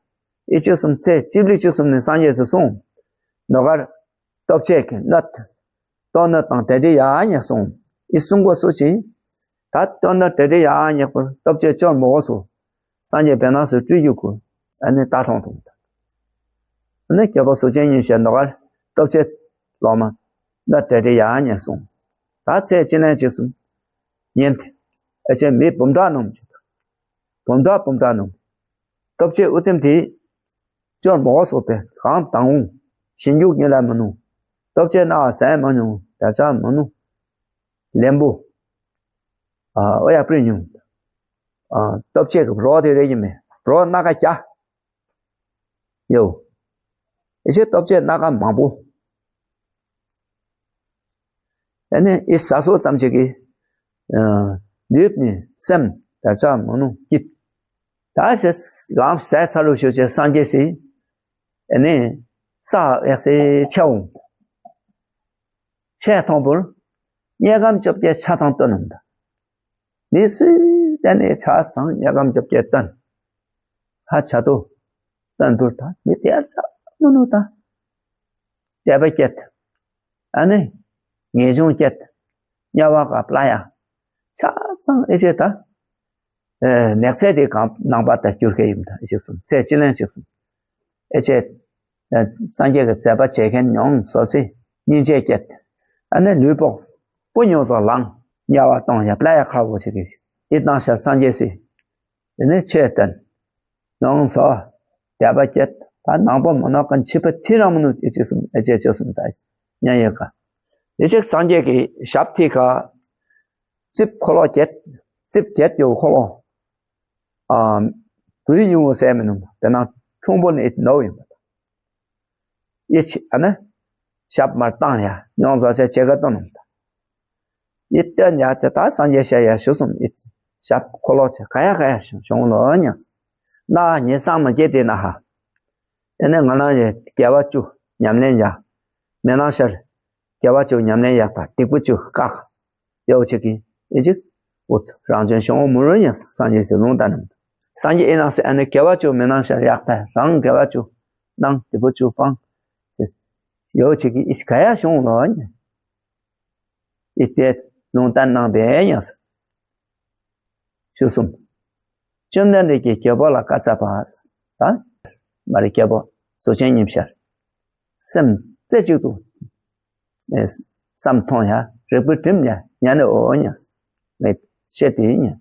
ཨི་ཆོས་གསུམ་ཚེ་གཅིག་ལས་གཅིག་གསུམ་ནས་སངས་རྒྱས་སུ་གསུངས། ནོ་གར་སྟོབས་ཆེ་གི་གནོད། སྟོབས་གནོད་དང་དེ་འདྲའི་ཡ་ཉེ་གསུངས། ཨི་གསུང་གོ་སུ་ཅི། ད་སྟོབས་གནོད་དེ་འདྲའི་ཡ་ཉེ་པར་སྟོབས་ཆེ་སྐྱོར་མོ་གོ་སུ། སངས་རྒྱས་བེ་ནང་སུ་སྤྲུལ་རྒྱུ་ཀུ། ཨ་ནི་ད་མཐོང་ཐུབ། ཨ་ནི་རྒྱལ་པོ་གཟུགས་ཅན་སྙིང་ཞེས་ནོ་གར་སྟོབས་ཆེ་ལོ་མ་གནོད་དེ་འདྲའི་ཡ་ཉེ་གསུངས། ད་ཚེ་གཅིག་ལན་གཅིག་གསུམ། ཉན་ཏེ། ཨེ་ཆེ་མི་འབུམ་ཕྲག་རྣམས་ཀྱི། འབུམ་ཕྲག་འབུམ་ཕྲག་རྣམས། སྟོབས་ཆེ་དབུ་ཚེམས་དེ། སྐྱོར་མོ་སོགས་པའི་གང་དང་འོང་། ཞིང་རྒྱུག་ཉིད་ལ་མི་ནུས། སྟོབས་ཆེ་སྣ་བ་ཟས་མ་མྱོང་། དལ་ཆགས་མི་ནུས། ལན་པོ། ཨ་ཨོ་ཡ་སྤྲིན་ཉུང་། ཨ་སྟོབས་ཆེ་གི་རོ་དེ་རེ་ཡིན་མེད་རོ་སྣ་ཁ་རྒྱ། ཡོ། ཨེ་ཆེ་སྟོབས་ཆེ་སྣ་ཁ་མང་པོ། ཨ་ནི་ཨི་ཟ་སོ་ཙམ་ཅིག་གིས། ཨ་ལུས་ནི་སེམས་དལ་ཆགས་མི་ནུས་སྐྱིད། ད་ཞེས་ལམ་ཟས་ཚ་ལུ་ཞུ་ཅེས་སངས་རྒྱས་སི། ཨ་ནི་ས་ཡག་སེ་ཆེ་འོང་། ཆེ་མཐོང་པོར། དམྱལ་ཁམས་བཅོ་བརྒྱད་ཆ་ཚང་སྟོན་ནམ་ད། མི་སུས་བསྟན་ནས་ཆ་ཚང་དམྱལ་ཁམས་བཅོ་བརྒྱད་སྟོན། ཧ་ཆ་ཏོ། སྟོན་པུར་ད་མི་དེར་ཆ་མི་ནུ་ད། དད་པ་སྐྱེད། ཨ་ནི། ངེས་འབྱུང་སྐྱེད། དམྱལ་བ་ག་པླ་ཡ། ཆ་ཚང་ཨེ་ཆེ་ད། ཨེ་ནགས་ཚལ་དེ་གང་ནང་པ་ད་བསྐྱུར་མཁན་ཡིན་ད་ཨེ་ཆེ་གསུམ་ཚེ་སྤྱི་ལན་ཞིག་གསུམ། ཨེ་ཆེ། ཨེ་སངས་རྒྱས་ཀྱི་མཛད་པ་བྱེད་མཁན་མྱོང་སོ་སི་སྙིང་རྗེ་སྐྱེད། ཨ་ནི་ལུས་པོ། སྤུ་ཉོ་སོགས་ལངས། དམྱལ་བ་གཏོང་ཡ་པླ་ཡ་ཁ་བོ་ཆེ་གེ་ཞིག་ཨི་བཏང་ཤར་སངས་རྒྱས་སི། དེ་ནས་ཆོས་བསྟན། མྱོང་སོ། དད་པ་སྐྱེད། ད་ནང་པ་མོ་ནོ་ཀན་ཆི་པ་ཐི་རང་མོ་ནུ་ཨེ་ཆེ་གསུམ་ཨེ་ཆེ་ཆོས་གསུམ་ད། མཉན་ཡོད་ཀ་ཨེ་ཆེ་སངས་རྒྱས་ཀྱི་ཞབས་ཐི་ཀ་རྩིབ་འཁོར་ལོ་བརྒྱད། རྩིབ་བརྒྱད་ཡོད་འཁོར་ལོ། ཨ་བུའི་ཉུང་ངུ་ཟས་མི་ནུས་པ་དེ་ནང་ཁྲུང་པོ་ནི་ཨེ་ནོ་ཡིན་པ། ཡེ་ཆི་ཨ་ནི། ཞབས་མར་བཏང་ཡ་མྱོང་རྫོགས་ཆ་ཇེ་ག་སྟོན་ནུས་པ། ཡེ་སྟོན་ཡ་ཆེ་ད་སངས་རྒྱས་ཤ་ཡ་ཞུ་གསུམ་ཡེ། ཞབས་འཁོར་ལོ་ཆེ་ག་ཡ་ག་ཡ་ཞུ་བྱུང་ལོ་ཉ། ན་ཉེ་སང་མ་སྐྱེ་དེ་ན་ཧ། དེ་ནས་ང་རང་ཡི་དགེ་བ་བཅུ་ཉམས་ལེན་ཡ། མེ་ནང་ཤར། དགེ་བ་བཅུ་ཉམས་ལེན་ཡག་པ་སྡིག་པ་བཅུ་བཀག་ཡོ་ཆེ་གི་ཨེ་ཅིག་འུ་ཚོ་རང་བྱོན་ཞིང་འོ་མུ་རུ་ཡང་སངས་རྒྱས་སུ་ལུང་བསྟན་ནམ། སངས་རྒྱས་ཨེ་ནང་སེ་ཨ་ནི་དགེ་བ་བཅུ་མེ་ནང་ཤར་ཡག་ད་རང་དགེ་བ་བཅུ་གནང་སྡིག་པ་བཅུ་སྤང་། ཡོ་ཆེ་གི་ཨེ་ག་ཡ་ཞིང་ལོ་ཨ་ནི། ཨེ་དེ་ལུང་བསྟན་གནང་བས་ཡང་ས། ཆོས་གསུམ། བཅོམ་ལྡན་འདས་ཀྱིས་རྒྱལ་པོ་ལ་བཀའ་སྩལ་པ། ད་མ་རིག་རྒྱལ་པོ་གཟུགས་ཅན་ཉིམ་ཤར། སེམས་རྩེ་གཅིག་ཏུ་བསམ་མཐོང་ཡ་རིག་པའི་དྲིམ་ཡ་ཉན་ནས་འོ་ཉ་ངས་བཤད་དེ་ཉན།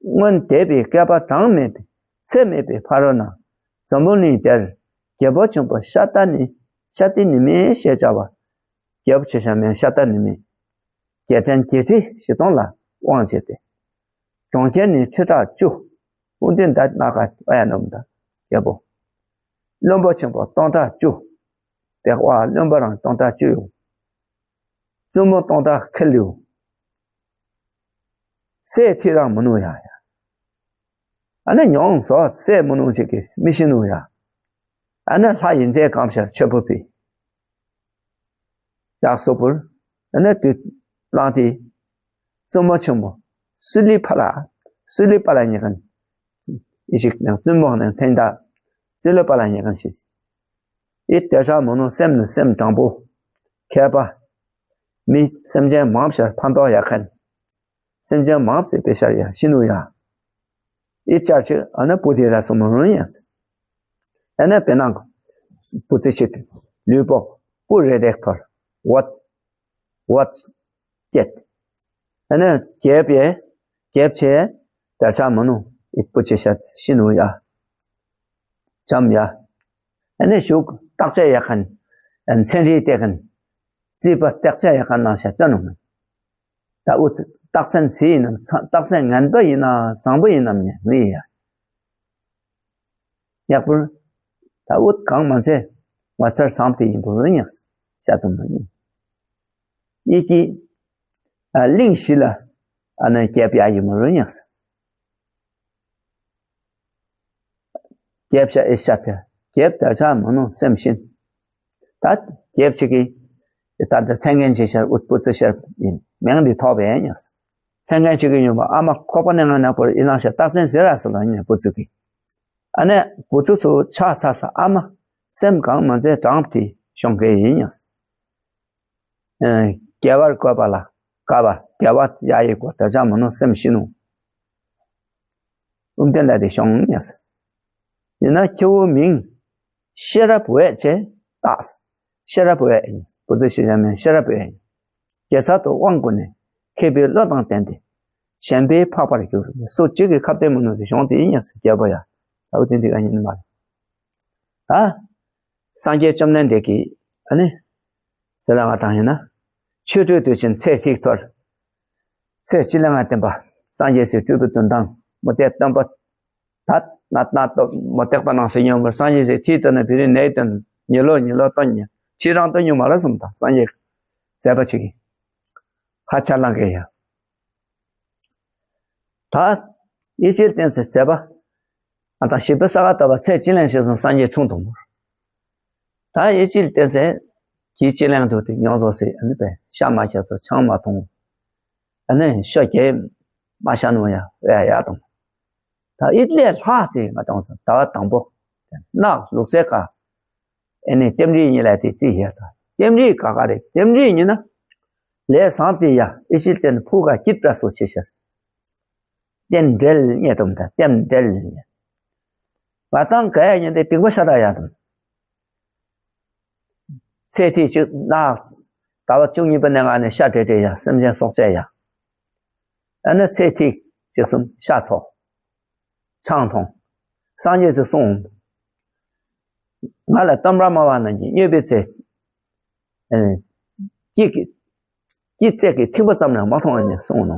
སྔོན་འདས་པའི་བསྐལ་པ་གྲངས་མེད་པའི་ཚད་མེད་པའི་ཕ་རོལ་ན་འཛམ་བུ་གླིང་དེར་རྒྱལ་པོ་ཆེན་པོ་ཤཱ་ཏ་ནི་ཤཱ་ཏི་ནི་མི་ཞེས་བྱ་བ། རྒྱལ་པོ་ཆེ་ཤ་མེན་ཤཱ་ཏ་ནི་མི། རྒྱལ་ཕྲན་བརྒྱད་ཁྲི་བཞི་སྟོང་ལ་དབང་བྱས་ཏེ། གྲོང་ཁྱེར་ནི་ཁྲི་ཕྲག་བཅུ། དཔུང་སྡེ་འདི་སྣ་ཁ་ཨ་ཡ་ནོམ་ད་རྒྱལ་པོ། བློན་པོ་ཆེན་པོ་སྟོང་ཕྲག་བཅུ། བེག་བ་བློན་པོ་རང་སྟོང་ཕྲག་བཅུ་ཡོད། བཙུན་མོ་སྟོང་ཕྲག་ཁེ་ལིའུ། སྲས་ཐི་རང་མི་ནུ་ཡ་ཡ། ཨ་ནི་མྱོང་སོ་སྲས་མི་ནུ་ཅིག་གིས་མི་ཤི་ནུ་ཡ། ཨ་ནི་ལྷ་ཡིན་ཚད་གང་ཤར་ཆོས་པོ་ཕི། ཡག་སོ་པུར། ཨ་ནི་དུས་བླངས་ཏེ། བཙུན་མོ་ཆེན་མོ། སུ་ལི་ཕ་ལ། སུ་ལི་པ་ལ་ཉེ་གན། ཨི་ཞིག་ནང་བཙུན་མོ་ནང་འཐེན་ད། སུ་ལི་པ་ལ་ཉེ་གན་ཞིག་ཨི་དེ་ཤ་མོ་ནོ་སེམས་ནི་སེམས་དྲང་པོ། མཁས་པ། མི་སེམས་ཅན་མང་ཤར་ཕན་ཐོགས་ཡག་མཁན། སེམས་ཅན་མང་སེ་པེ་ཤར་ཡ་ཤི་ནུ་ཡ། ཨི་ཅར་ཆེ་ཨ་ནི་པུ་ཏི་ར་སོ་མོ་རུན་ཡ། ཨ་ནི་པེ་ནང་པུ་ཙི་ཤིག་ལུས་པོ། སྤུ་རེ་རེ་འཐོར། འོད། འོད་སྐྱེད། ཨ་ནི་རྒྱལ་པོའི་རྒྱལ་བྱེད་དར་ཆ་མ་ནུ་ཨི་སྤུ་ཆེ་ཤར་ཤི་ནུ་ཡ། འཇམ་ཡ། ཨ་ནི་ཞུགས་བརྟག་དཔྱད་ཡག་མཁན། ཚན་རིག་བལྟས་མཁན། རྩིས་པ་བརྟག་དཔྱད་ཡག་མཁན་ནང་བཞིན་སྟོན་ནུ་མིན། ད་འུ་ཚོ་རྟགས་མཚན་ཟིལ་ཡིན་ནམ། རྟགས་མཚན་ངན་པ་ཡིན་ན་བཟང་པོ་ཡིན་ནམ་ནས་མི་ཡ། ཡག་པོ། ད་འུ་གང་མ་ཚད་ངོ་མཚར་བཟང་དེ་ཡིན་པོ་རུ་ཉག་ས་དུམ་པ་ཡིན། ཡི་གེ་གླིང་བཞི་ལ་ཨ་ནི་རྒྱལ་བ་ཡིན་པོ་རུ་ཉག་ས། རྒྱལ་བྱ་ཨེ་ཤ་ཐེ། རྒྱལ་དར་ཆ་མ་ནོ་སེམས་ཤིན། ད་རྒྱལ་ཆེ་གི། ད་ལྟ་མཚན་མཁན་ཆེ་ཤར་ཨུཏྤུ་ཙི་ཤར་ཡིན་མིང་འདི་ཐོགས་པའི་ཉག་ས། མཚན་མཁན་ཆེ་གི་ཡོང་བ་ཨ་མ་ཁོག་པ་ནས་ང་ནག་པོར་ཨི་ནང་ཤ་རྟགས་མཚན་ཟེར་ར་སོ་ལ་ཉག་པུ་ཙི་གི། ཨ་ནེ་བུ་ཚུ་ཚུ་ཆགས་ཚ་ས་ཨ་མ་སེམས་གང་མ་མཛད་གྲངས་དེ་ཤོང་གི་ཡིན་ཉག་ས། རྒྱལ་བར་བཀོད་པ་ལ་དགའ་བ་རྒྱལ་བ་ཡ་ཡི་གོ་དར་ཆ་མ་ནོ་སེམས་ཤིན་ནོ། ཨུམ་དེ་འདྲ་དེ་ཤོང་ཉག་ས། ཡིན་ན་ཁྱེའུ་མིང་ཤེས་རབ་འོད་ཅེས་བཏགས། ཤེས་རབ་འོད། བུ་ཚ་ཤེས་བྱ་མིང་ཤེས་རབ་འོད། དགེ་རྩ་དུ་དབང་བསྐུར་ནས་མཁས་པའི་བློ་དང་ལྡན་ཏེ། གཞན་ཕན་འཕགས་པར་གྱུར། སུ་གཅིག་གིས་ཁ་གཏད་མི་ནུས་ཏེ་གཞུང་དེ་ཡིན་ཡང་ཟེར་རྒྱལ་པོ་ཡ། ད་འུ་དེ་འདི་ག་ཡིན་མ་རེད། ད་སངས་རྒྱས་བཅོམ་ལྡན་འདས་ཀྱིས་ཨ་ནི་ཟེར་ལ་ང་དང་ཡིན་ན། ཆོ་འཕྲུལ་དུས་ཆེན་ཚེས་ཐིག་ཐོར། ཚེས་གཅིག་ལ་ང་བསྟན་པ། སངས་རྒྱས་སའི་སྤྲུལ་པའི་དོན་དང་མུ་སྟེགས་སྟོན་པ། ད་ན་ན་ཏོ་མོ་ཏེག་པ་ནང་སེ་ཉོན་མོར་སངས་རྒྱས་སི་ཐིས་ཏོ་ན་བི་རི་ནེ་ཏོན་ཉི་ལོ་ཉི་ལོ་ཏོན་ཉི་ཐིས་རང་ཏོ་ཉུ་མ་ར་སོམ་ད་སངས་རྒྱས་མཛད་པ་ཆེ་གི་ཧ་ཆ་ལང་གེ་ཡ། ད་ཡེ་ཅིལ་བསྟན་སེ་མཛད་པ་ཨ་ད་ཞིབ་ཏུ་ས་ག་ཏོ་བ་ཚེ་ཅི་ལན་ཞིག་སོང་སངས་རྒྱས་འཁྲུངས་དོ་མོར། ད་ཡེ་ཅིལ་བསྟན་སེ་གི་ཅི་ལན་དུ་དེ་ཉོ་ཚོ་སེ་ཨ་ནི་པས་ཤ་མ་ཁྱ་ཚོ་ཆང་མ་འཐུང་། ཨ་ནི་ཤོ་རྒྱལ་མ་ཤ་ནོ་ཡ་ཨེ་ཡ་དང་། ད་ཨིད་ལས་ལྷག་ཅིག་ང་དང་ཟེར་ཟླ་བ་དང་པོ། ནག་ལུག་རྫས་ཀ། ཨེ་ནས་ལྟེམ་རིགས་གཉིས་ལ་དེ་རྩིས་བཞག་ད་ལྟེམ་རིགས་ག་ག་རེ་ལྟེམ་རིགས་གཉིས་ན། ལས་བཟང་དེ་ཡ་ཨི་ཤིལ་ཏེན་ཕུ་ག་སྐྱིད་པ་སོ་ཆེ་ཤར། ལྟེམ་འབྲེལ་ཉེ་དུམ་ད་ལྟེམ་འབྲེལ་ཉེ། ང་དང་ག་ཡ་ཉེ་དེ་སྡིག་པ་ཤ་ད་ཡ་དུམ། ཚེ་ཐིག་གཅིག་ནག་ཟླ་བ་བཅུ་གཉིས་པ་ནས་ང་ནས་ཤ་བྲེ་བྲེ་ཡ་སེམས་ཅན་སྲོག་བཅད་ཡ། ཨ་ནི་ཚེ་ཐིག་གཅིག་གསུམ་ཤ་ཚོ། ཆང་འཐུང་། སངས་རྒྱས་སུ་གསུངས། ང་ལ་གཏམ་ར་མ་བ་ན་གི་མྱོས་པའི་ཚེ། ཨེ། སྐྱིད་ཀྱི། སྐྱིད་ཚད་ཀྱི་ཐིགས་པ་ཙམ་ལས་མ་མཐོང་བ་ནས་གསུངས་ནོ།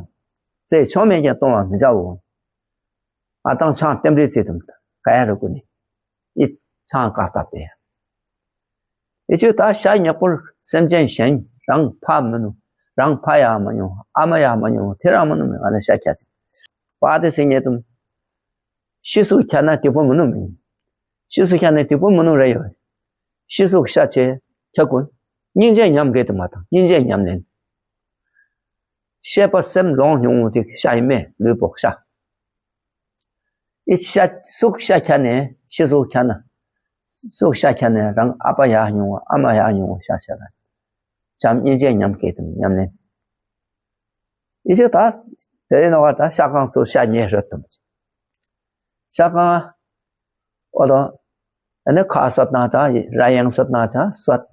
ཚེ་ཆོ་མེད་ཀྱང་གཏོང་བ་མི་བྱའོ། ཨ་དང་ཆང་ལྟེམ་རིགས་ཚེ་དུམ་ག་ཡ་རུ་ཀུ་ནི། ཨི་ཆང་བཀག་སྟབས་ཏེ། ཨི་ཆུ་ད་ཤ་ཉག་པོར་སེམས་ཅན་གཞན་རང་ཕ་མི་ནུ། རང་ཕ་ཡག་མ་ཉུང་ཨ་མ་ཡག་མ་ཉུང་དེ་རང་མ་ནུ་མི་ང་ལ་ཤ་ཁྱ་ཚིག་པ་དེ་སེ་ཉེ་དུམ། ཤི་སུ་ཁྱ་ན་སྡིག་པོ་མི་ནུ་མི། ཤི་སུ་ཁྱ་ན་སྡིག་པོ་མི་ནུ་རེ་ཡོད། ཤི་སུ་ཤ་ཆེ་ཁྱ་ཀུན། སྙིང་རྗེ་ཉམས་དགོས་དུ་མ་དང་སྙིང་རྗེ་ཉམས་ལེན། ཤེས་པ་སེམས་ལོང་ཉུང་ངུ་དེ་ཤ་ཡི་མེ་ལུས་པོ་ཤ། ཨི་ཤ་སུག་ཤ་ཁྱ་ནས་ཤི་སུག་ཁྱ་ན། སུག་ཤ་ཁྱ་ནས་རང་ཨ་ཕ་ཡག་ཉུང་ཨ་མ་ཡག་ཉུང་ཤ་ཤ་ལ། བྱམས་སྙིང་རྗེ་ཉམས་སྐྱེས་དུ་ཉམས་ལེན། ཨི་ཤི་ད། དེ་ཡིན་ནོ་བ་ད་ཤ་ཁང་ཚུར་ཤ་ཉེ་རོ་དུ། ཤ་ཁང་། ཨོ་དོ། ཨ་ནི་ཁ་སོད་ན་ད་ར་ཡང་སོད་ན་ད་སོད།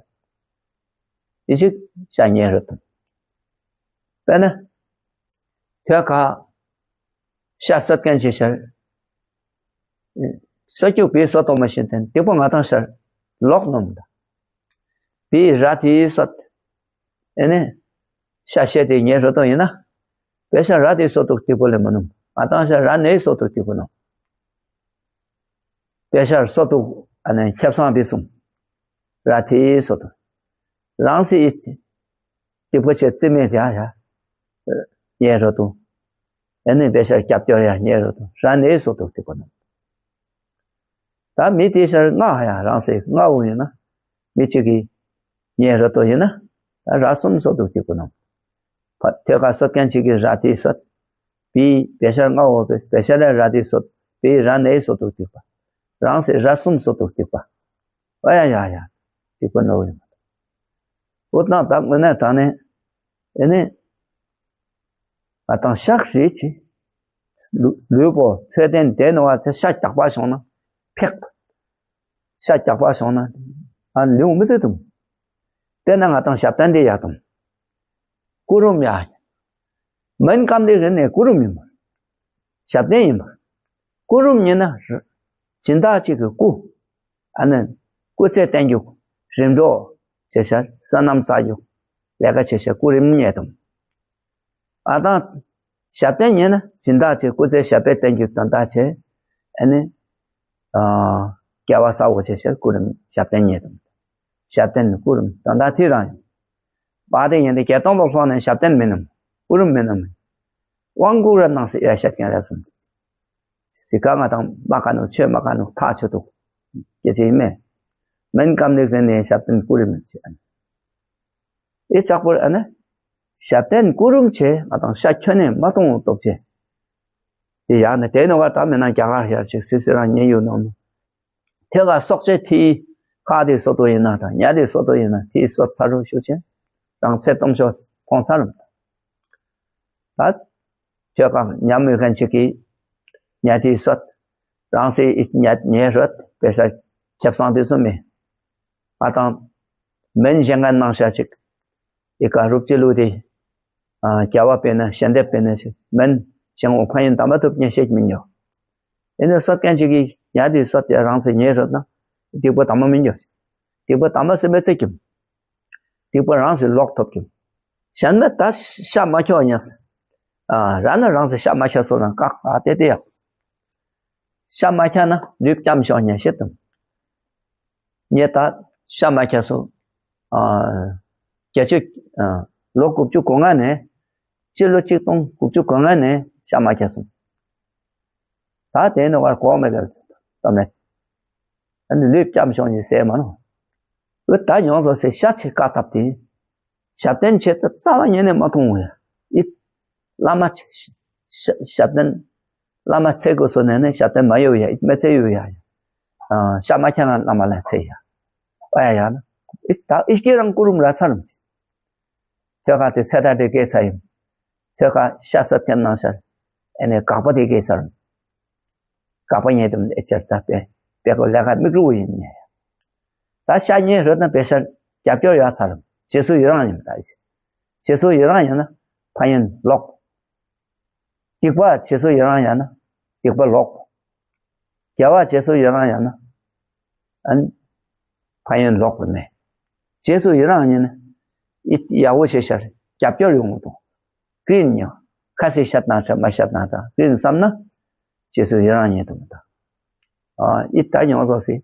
ཨི་ཤི་ཤ་ཉེ་རོ་དུ། དཔེར་ན། ཐོད་ཁ། ཤ་སོད་མཁན་ཞིག་ཤར། སོད་རྒྱུག་བི་སོད་གཏོང་མ་བཞིན་དེ་སྡིག་པོ་ང་དང་ཤར། ལོག་ནོམ་ད། བི་ར་དེའི་སོད། ཨེ་ནས། ཤ་ཤེ་དེ་ཉེ་རོ་དོ་ཡིན་ན། བེ་ཤ་ར་དེའི་སོད་དུ་སྡིག་པོ་ལས་མ་ནོམ། ང་དང་ཤ་ར་ནེའི་སོད་དུ་སྡིག་པོ་ནོམ། བེ་ཤར་སོད་དུ་ཨ་ནས་ཁེབས་སང་བི་སུམ། ར་དེའི་སོད་དུ། རང་སི་ཨི་ཏི། སྡིག་པོ་ཆེ་རྩིས་མེད་ཡ་ཡ། ཉེ་རོ་དུ། ཨེ་ནི་བེ་ཤར་སྐྱབས་སྐྱོར་ཡ་ཉེ་རོ་དུ་ར་ནེའི་སོད་དུ་སྡིག་པོ་ནོམ། ད་མི་དེ་ཤར་ལྔ་ཡ་རང་སེ་ལྔ་བོ་ཡིན་ན། མི་གཅིག་གིས་ཉེ་རོ་དོ་ཡིན་ན། ད་ར་གསུམ་སོད་དུ་སྡིག་པོ་ནོམ། ཕ་ཐོད་ཁ་སོད་མཁན་གཅིག་གིས་ར་དེའི་སོད། བི་བེ་ཤར་ལྔ་བོ་བེ་བེ་ཤར་ལ་ར་དེའི་སོད། བི་ར་ནེའི་སོད་དུ་སྡིག་པ། རང་སེ་ར་གསུམ་སོད་དུ་སྡིག་པ། ཨ་ཡ་ཡ་ཡ། སྡིག་པ་ནོ་ཡིན། འོ་ན་ད་དངོས་གནས་དྲང་ནས། ཨེ་ནི། ང་དང་ཤག་རེད་ཅི། ལུས་པོ་འཕྲོད་བསྟེན་བསྡད་ནོ་བ་ཚེ་ཤ་རྒྱག་པ་བྱུང་ན་ཕེག་ཤ་རྒྱག་པ་བྱུང་ན་ཨ་ལུས་མི་ཚེ་དུམ། དཔེར་ན་ང་དང་ཞབས་བརྟན་དེ་ཡག་དང་། སྐུ་རུམ་ཡ། མོན་གམ་ལི་རི་ནས་སྐུ་རུམ་ཡིན་པ། ཞབས་བརྟན་ཡིན་པ། སྐུ་རུམ་ཉེ་ན། སྦྱིན་བདག་ཅིག་གི་སྐུ། ཨ་ནི། སྐུ་ཚེ་བརྟན་རྒྱུ། རིམ་གྲོ། བྱེད་ཤར་བསོད་ནམས་བསགས་རྒྱུ། ལས་ཀ་བྱེད་ཤར་སྐུ་རིམ་ཉེ་དང་། ཨ་དང་། ཞབས་བརྟན་ཉེ་ན་སྦྱིན་བདག་ཆེ་སྐུ་ཚེ་ཞབས་པད་བརྟན་རྒྱུ་དོན་དག་ཆེ། ཨ་ནི། ཨ། སྐལ་བ་གསར་བོ་ཆེ་ཤར་སྐུ་རིམ་ཞབས་བརྟན་ཉེ་དང་། ཞབས་བརྟན་ནི་སྐུ་རིམ་དོན་དག་ཐི་རང་ཡིན། བ་དེ་ཡིན་ཏེ་བརྒྱད་སྟོང་ལོ་ལྷོ་ནས་ཞབས་བརྟན་མིན་ནམ། སྐུ་རིམ་མིན་ནམ། དབང་བསྐུར་རབ་གནང་སྲིད་ཡ་ཤད་ཀྱང་རེ་སོང་། སི་ཀ་ང་དང་མ་ཀ་ནུ་ཆོས་མ་ཀ་ནུ་ཐག་ཆོད་འདུག་སྐད་ཆ་ཡིན་མེད། མོན་གམ་ལི་རི་ནས་ཞབས་བརྟན་སྐུ་རིམ་མིན་ཆེ། ཨེ་ལྕགས་པོར་ཨ་ནི། ཞབས་བརྟན་སྐུ་རུམ་ཆེ་ང་དང་ཤ་ཁྱོན་ནས་མ་གཏོང་བ་སྟོབས་ཆེ། དེ་ཡང་ནི་དེ་ནི་བར་དམ་མི་ན་རྒྱ་གར་ཡར་ཅིག་སི་སི་རང་ཉེ་ཡོད་ནོ། ཐེ་ག་སོག་ཆེ་ཐི། ཁ་དེ་སོ་ཏོ་ཡིན་ན་དང་ཉ་དེ་སོ་ཏོ་ཡིན་ན་ཐི་སོ་ཚ་རུ་ཤུ་ཆེ། རང་ཚེ་སྟོང་ཤོ་ཁོང་ཚ་རུ། ད། ཐེ་ག་ཉ་མི་ཁན་ཆེ་གི། ཉ་དེ་སོ། རང་སེ་ཉ་ཉེ་རོད་པེ་ས་ཁྱབ་སང་དེ་སོ་མེ། ང་དང་། མོན་གཞན་ཁན་ནང་ཤ་ཅིག་ཨི་ཀ་རུབ་ཅི་ལུ་དེ། ཨ། རྒྱལ་བ་དཔེར་ན་ཞལ་འདེབས་དཔེར་ན་ཞིག་མོན་ཞང་འོ་ཕ་ཡིན་དམ་པ་ཐུབ་ཉེ་ཤེས་མི་འགྱོ། ཨེ་ནི་སོད་མཁན་ཅིག་གིས་ཡ་དེ་སོད་དེ་རང་སེ་ཉེ་རོད་ན། སྡིག་པ་དམ་པ་མི་འགྱོ། སྡིག་པ་དམ་པ་སེམས་པའི་ཚེ་ཀྱིམ། སྡིག་པ་རང་སེ་ལོག་ཐོབ་ཀྱིམ། གཞན་མེད་ད་ཤ་མ་ཁྱོ་ཉེ་སེ། ཨ། ར་ན་རང་སེ་ཤ་མ་ཁྱ་སོ་ན་ཀག་ཨ་དེ་དེ་ཡག་ཤ་མ་ཁྱ་ན་ལུས་སྐྱམ་ཤོག་ཉེ་ཤེས་དུམ། ངས་ད་ཤ་མ་ཁྱ་སོང་། ཨ། བརྒྱད་ཅུ། ཨ། ལོ་དགུ་བཅུ་གོ་ལྔ་ནས། སྤྱི་ལོ་ཆིག་སྟོང་དགུ་བཅུ་གོ་ལྔ་ནས་ཤ་མ་ཁྱ་སོང་། ད་དེ་ནི་བར་གོག་མེད་གར་སྟོད་མེད། ཨ་ནི་ལུས་སྐྱམ་ཤོག་ཉི་ཟེར་མ་ནོ། འུ་ད་མྱོང་བཟོ་སེ་ཤ་ཆེ་བཀག་ཐབས་དེ། ཞབས་བརྟན་ཆེ་ད་རྩ་བ་ཉིད་ནས་མ་མཐོང་ཡ། ཨི། བླ་མ་ཆེ། ཞབས་བརྟན། བླ་མ་ཚེ་དགོས་སོ་ནས་ནས་ཞབས་བརྟན་མ་ཡོད་ཡ་ཨི་མ་ཚེ་ཡོད་ཡ། ཨ། ཤ་མ་ཁྱ་ང་བླ་མ་ལ་ཚེ་ཡ། ཨ་ཡ་ཡ་ན། ཨི་ད་ཨི་སྐྱེ་རང་ཀུ་རུམ་ར་ཚ་རུམ་ཆེ། ཐོད་ཁ་དེ་ཚེ་ད་དེ་སྐད་ཚ་ཡིན། ཐོད་ཁ་ཤ་སོད་ཐེམ་ནང་ཤར། ཨེ་ནས་དགག་པ་དེ་སྐད་ཚ་རུམ། དགག་པ་ཉེ་དུམ་ཨེ་ཆར་ད་པེ། པེ་ཀོ་ལས་ཀ་མིག་རུ་ཡིན་ཉེ། ད་ཤ་ཉེ་རོད་ན་པེ་ཤར་རྒྱབ་སྐྱོར་ཡོད་ཚར། རྗེས་སུ་ཡི་རང་ཡིན་ད་ཡིན། རྗེས་སུ་ཡི་རང་ཡིན་ན་ཕ་ཡིན་ལོག་སྡིག་པ་རྗེས་སུ་ཡི་རང་ཡིན་ན་སྡིག་པ་ལོག་དགེ་བ་རྗེས་སུ་ཡི་རང་ཡིན་ན། ཨན། ཕ་ཡིན་ལོག་པ་མེད། རྗེས་སུ་ཡི་རང་ཡིན་ན། ཨི་ཡག་པོ་བྱེད་ཤར་རྒྱབ་སྐྱོར་ཡོང་གི་འདུག་ཀིན་ཉོ། ཁ་སི་ཤད་ན་ཤ་མ་ཤད་ན་ད་ཀིན་བསམ་ན། རྗེས་སུ་ཡི་རང་ཉེ་དུ་མི་ད། ཨ་ཨི་ད་ཉོ་ཟོ་སི།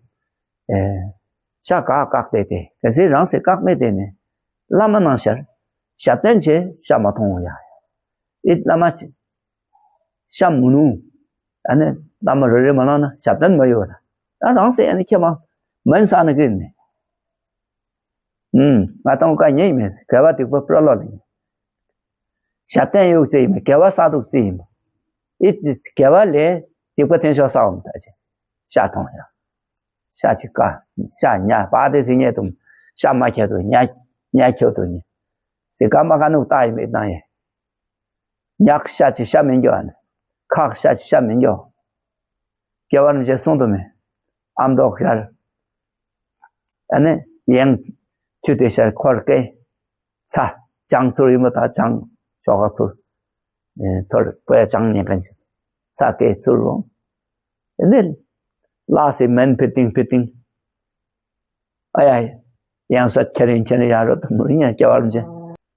ཨེ། ཤ་ག་བཀག་པས་ཏེ་ག་སི་རང་སི་བཀག་མེད་དེ་ནི། བླ་མ་ནང་ཤར། ཞབས་བརྟན་ཆེ་ཤ་མ་མཐོང་ཡ། ཨི་བླ་མ་ཤ་མུ་ནུ། ཨ་ནི་བླ་མ་རེ་རེ་མ་ལང་ན་ཞབས་བརྟན་མ་ཡོད་ན། ད་རང་སི་ཨ་ནི་ཁྱེད་མ་མན་ས་ནི་ཀིན་ནི། ཨུམ། ང་དང་ཀ་ཉེ་ཡིན་མེད་དགེ་བ་སྡིག་པ་པྲ་ལོ་ལ་ཡིན། ཞབས་བརྟན་ཡོད་ཚེ་ཡིན་མེད་དགེ་བ་བསགས་འདུག་ཚེ་ཡིན་པ། ཨི་དགེ་བ་ལས་སྡིག་པ་འཐེན་ཤོག་བསགས་འོང་ད་ཅེ། ཤ་མཐོང་ཡ། ཤ་ཅིག་ཀ་ཤ་ཉ་བ་དེ་སི་ཉེ་དུམ། ཤ་མ་ཁྱེད་དུ་ཉ་ཉ་ཁྱེད་དུ་ཉེ། སི་ཀ་མ་ཀ་ནུག་ཏ་ཡིན་མེད་ན་ཡེ། ཉག་ཤ་ཅིག་ཤ་མི་འགྱོ་ཨ་ནི། ཁག་ཤ་ཅིག་ཤ་མི་འགྱོ། སྐྱེ་བ་རིན་ཆེན་གསུང་དུ་མེད། ཨ་མདོ་ཤར། ཨ་ནི་ཡང་ཁྱུ་དེ་ཤར་འཁོར་སྐེ། ཚ། ཅང་ཚུར་ཡིན་པ་དང་ཅང་ཆོག་ག་ཚུར། ཨེ་ཐོར་པོ་ཡ་ཅང་ཉན་མཁན་ཞིག་ཚ་སྐེ་ཚུར་རུང་། ཨ་ནི། ལག་སི་མན་ཕི་ཏིང་ཕི་ཏིང་། ཨ་ཡ། ཡང་ས་ཁྱེར་ཡིན་ཁྱེར་ཡིན་ཡ་རོ་དུ་མུར་ཡིན་ཡ་སྐྱེ་བ་རིན་ཆེན།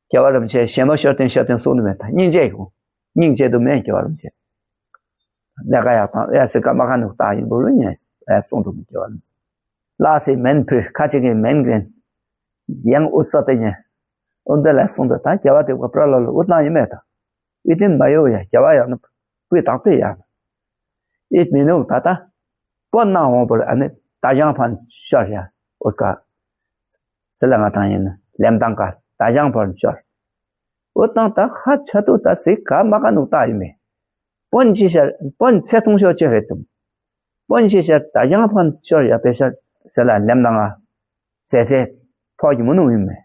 སྐྱེ་བ་རིན་ཆེན་ཞེ་མ་ཤོར་ཏེ་ཤོར་ཏེ་གསུང་དུ་མེད་ད་སྙིང་རྗེ་ཡོང་། སྙིང་རྗེ་དུ་མེད་སྐྱེ་བ་རིན་ཆེན། ལས་ཀ་ཡག་དང་ཨེ་སི་ཀ་མ་ཁ་ནུག་ཏ་ཡིན་པོ་རུ་ཉེ་ཨེ་གསུང་དུ་མེད་སྐྱེ་བ་རིན་ཆེན། ལ་སི་མན་ཕུ་ཁ་ཅིག་གི་མན་གིན། ཡང་ཨུ་ས་ཏེ་ཉེ། ཨུ་འདི་ལ་གསུང་དུ་ད་སྐྱེ་བ་དུ་ག་པྲ་ལ་ལ་ཨུ་ཏང་ཡིན་མེད་ད། ཨི་ཏིན་མ་ཡོ་ཡ་སྐྱེ་བ་ཡང་ན་པུས་དག་ཏུ་ཡ། ཨི་མི་ནུག་ད་ད། པོ་ན་འོང་པོར་ཨ་ནི་ད་ཞང་ཕན་ཤར་ཡ་ཨོ་སྐ། སི་ལ་ང་དང་ཡིན་ན་ལེམ་དང་ཀ་ད་ཞང་ཕན་ཤར། ཨོ་དང་ད་ཧ་ཆ་དུ་ད་སི་ག་མ་ག་ནུག་ད་ཡིན་མེ། པོན་ཅི་ཤར་པོན་ཚེ་ཐུང་ཤོ་ཅི་ཧེ་ཏུམ། པོན་ཅི་ཤར་ད་ཞང་ཕན་ཤར་ཡ་པེ་ཤར་སི་ལ་ལེམ་དང་ང་། ཙེ་ཙེ་ཐོག་གི་མི་ནུག་ཡིན་མེ།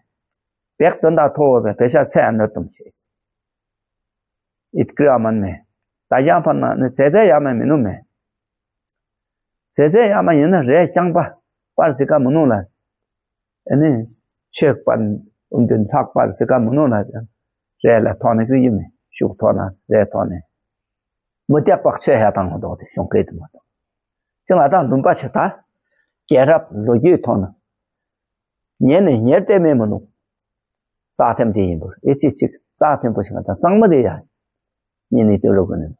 བེག་དོན་དག་ཐོག་བ་པེ་ཤར་ཚེ་ཨ་ནོ་ཏུམ་ཆེ། ཨིད་ཀྲི་ཨ་མན་མེ། ད་ཡང་ཕར་ན་ནི་ཙེ་ཙེ་ཡ་མ་མི་ནུ་མེ། ཙེ་ཙེ་ཡ་མ་ཡིན་ན་རེ་རྐྱང་པ་པར་ཟི་ཀ་མི་ནུ་ལ། ཨ་ནི། ཆོས་པར་ཨུམ་དུན་ལྷག་པར་ཟེར་ཀ་མི་ནོ་ན་རེ་ལ་ཐོག་ནས་ཀྱི་ཡིན་མེད་ཤུགས་ཐོག་ན་རེ་ཐོག་ནས་མི་སྟེག་པག་ཆོས་ཧ་ཐང་ཧ་དོག་དེ་ཤོང་སྐད་དུ་མ་གཏོགས་ཅི་ང་དང་འདུན་པ་ཆེ་ད་རྒྱལ་རབས་ལོ་རྒྱུས་ཐོག་ན་ཉེ་ནས་ཉེར་བལྟས་མེད་མི་ནུག་རྩ་ཐེམ་དེ་ཡིན་པར་ཨེ་ཅི་ཅིག་རྩ་ཐེམ་པོ་ཞིག་ང་དང་གཙང་མ་དེ་ཡ་ཉེ་ནས་དེ་རོ་གི་ནི་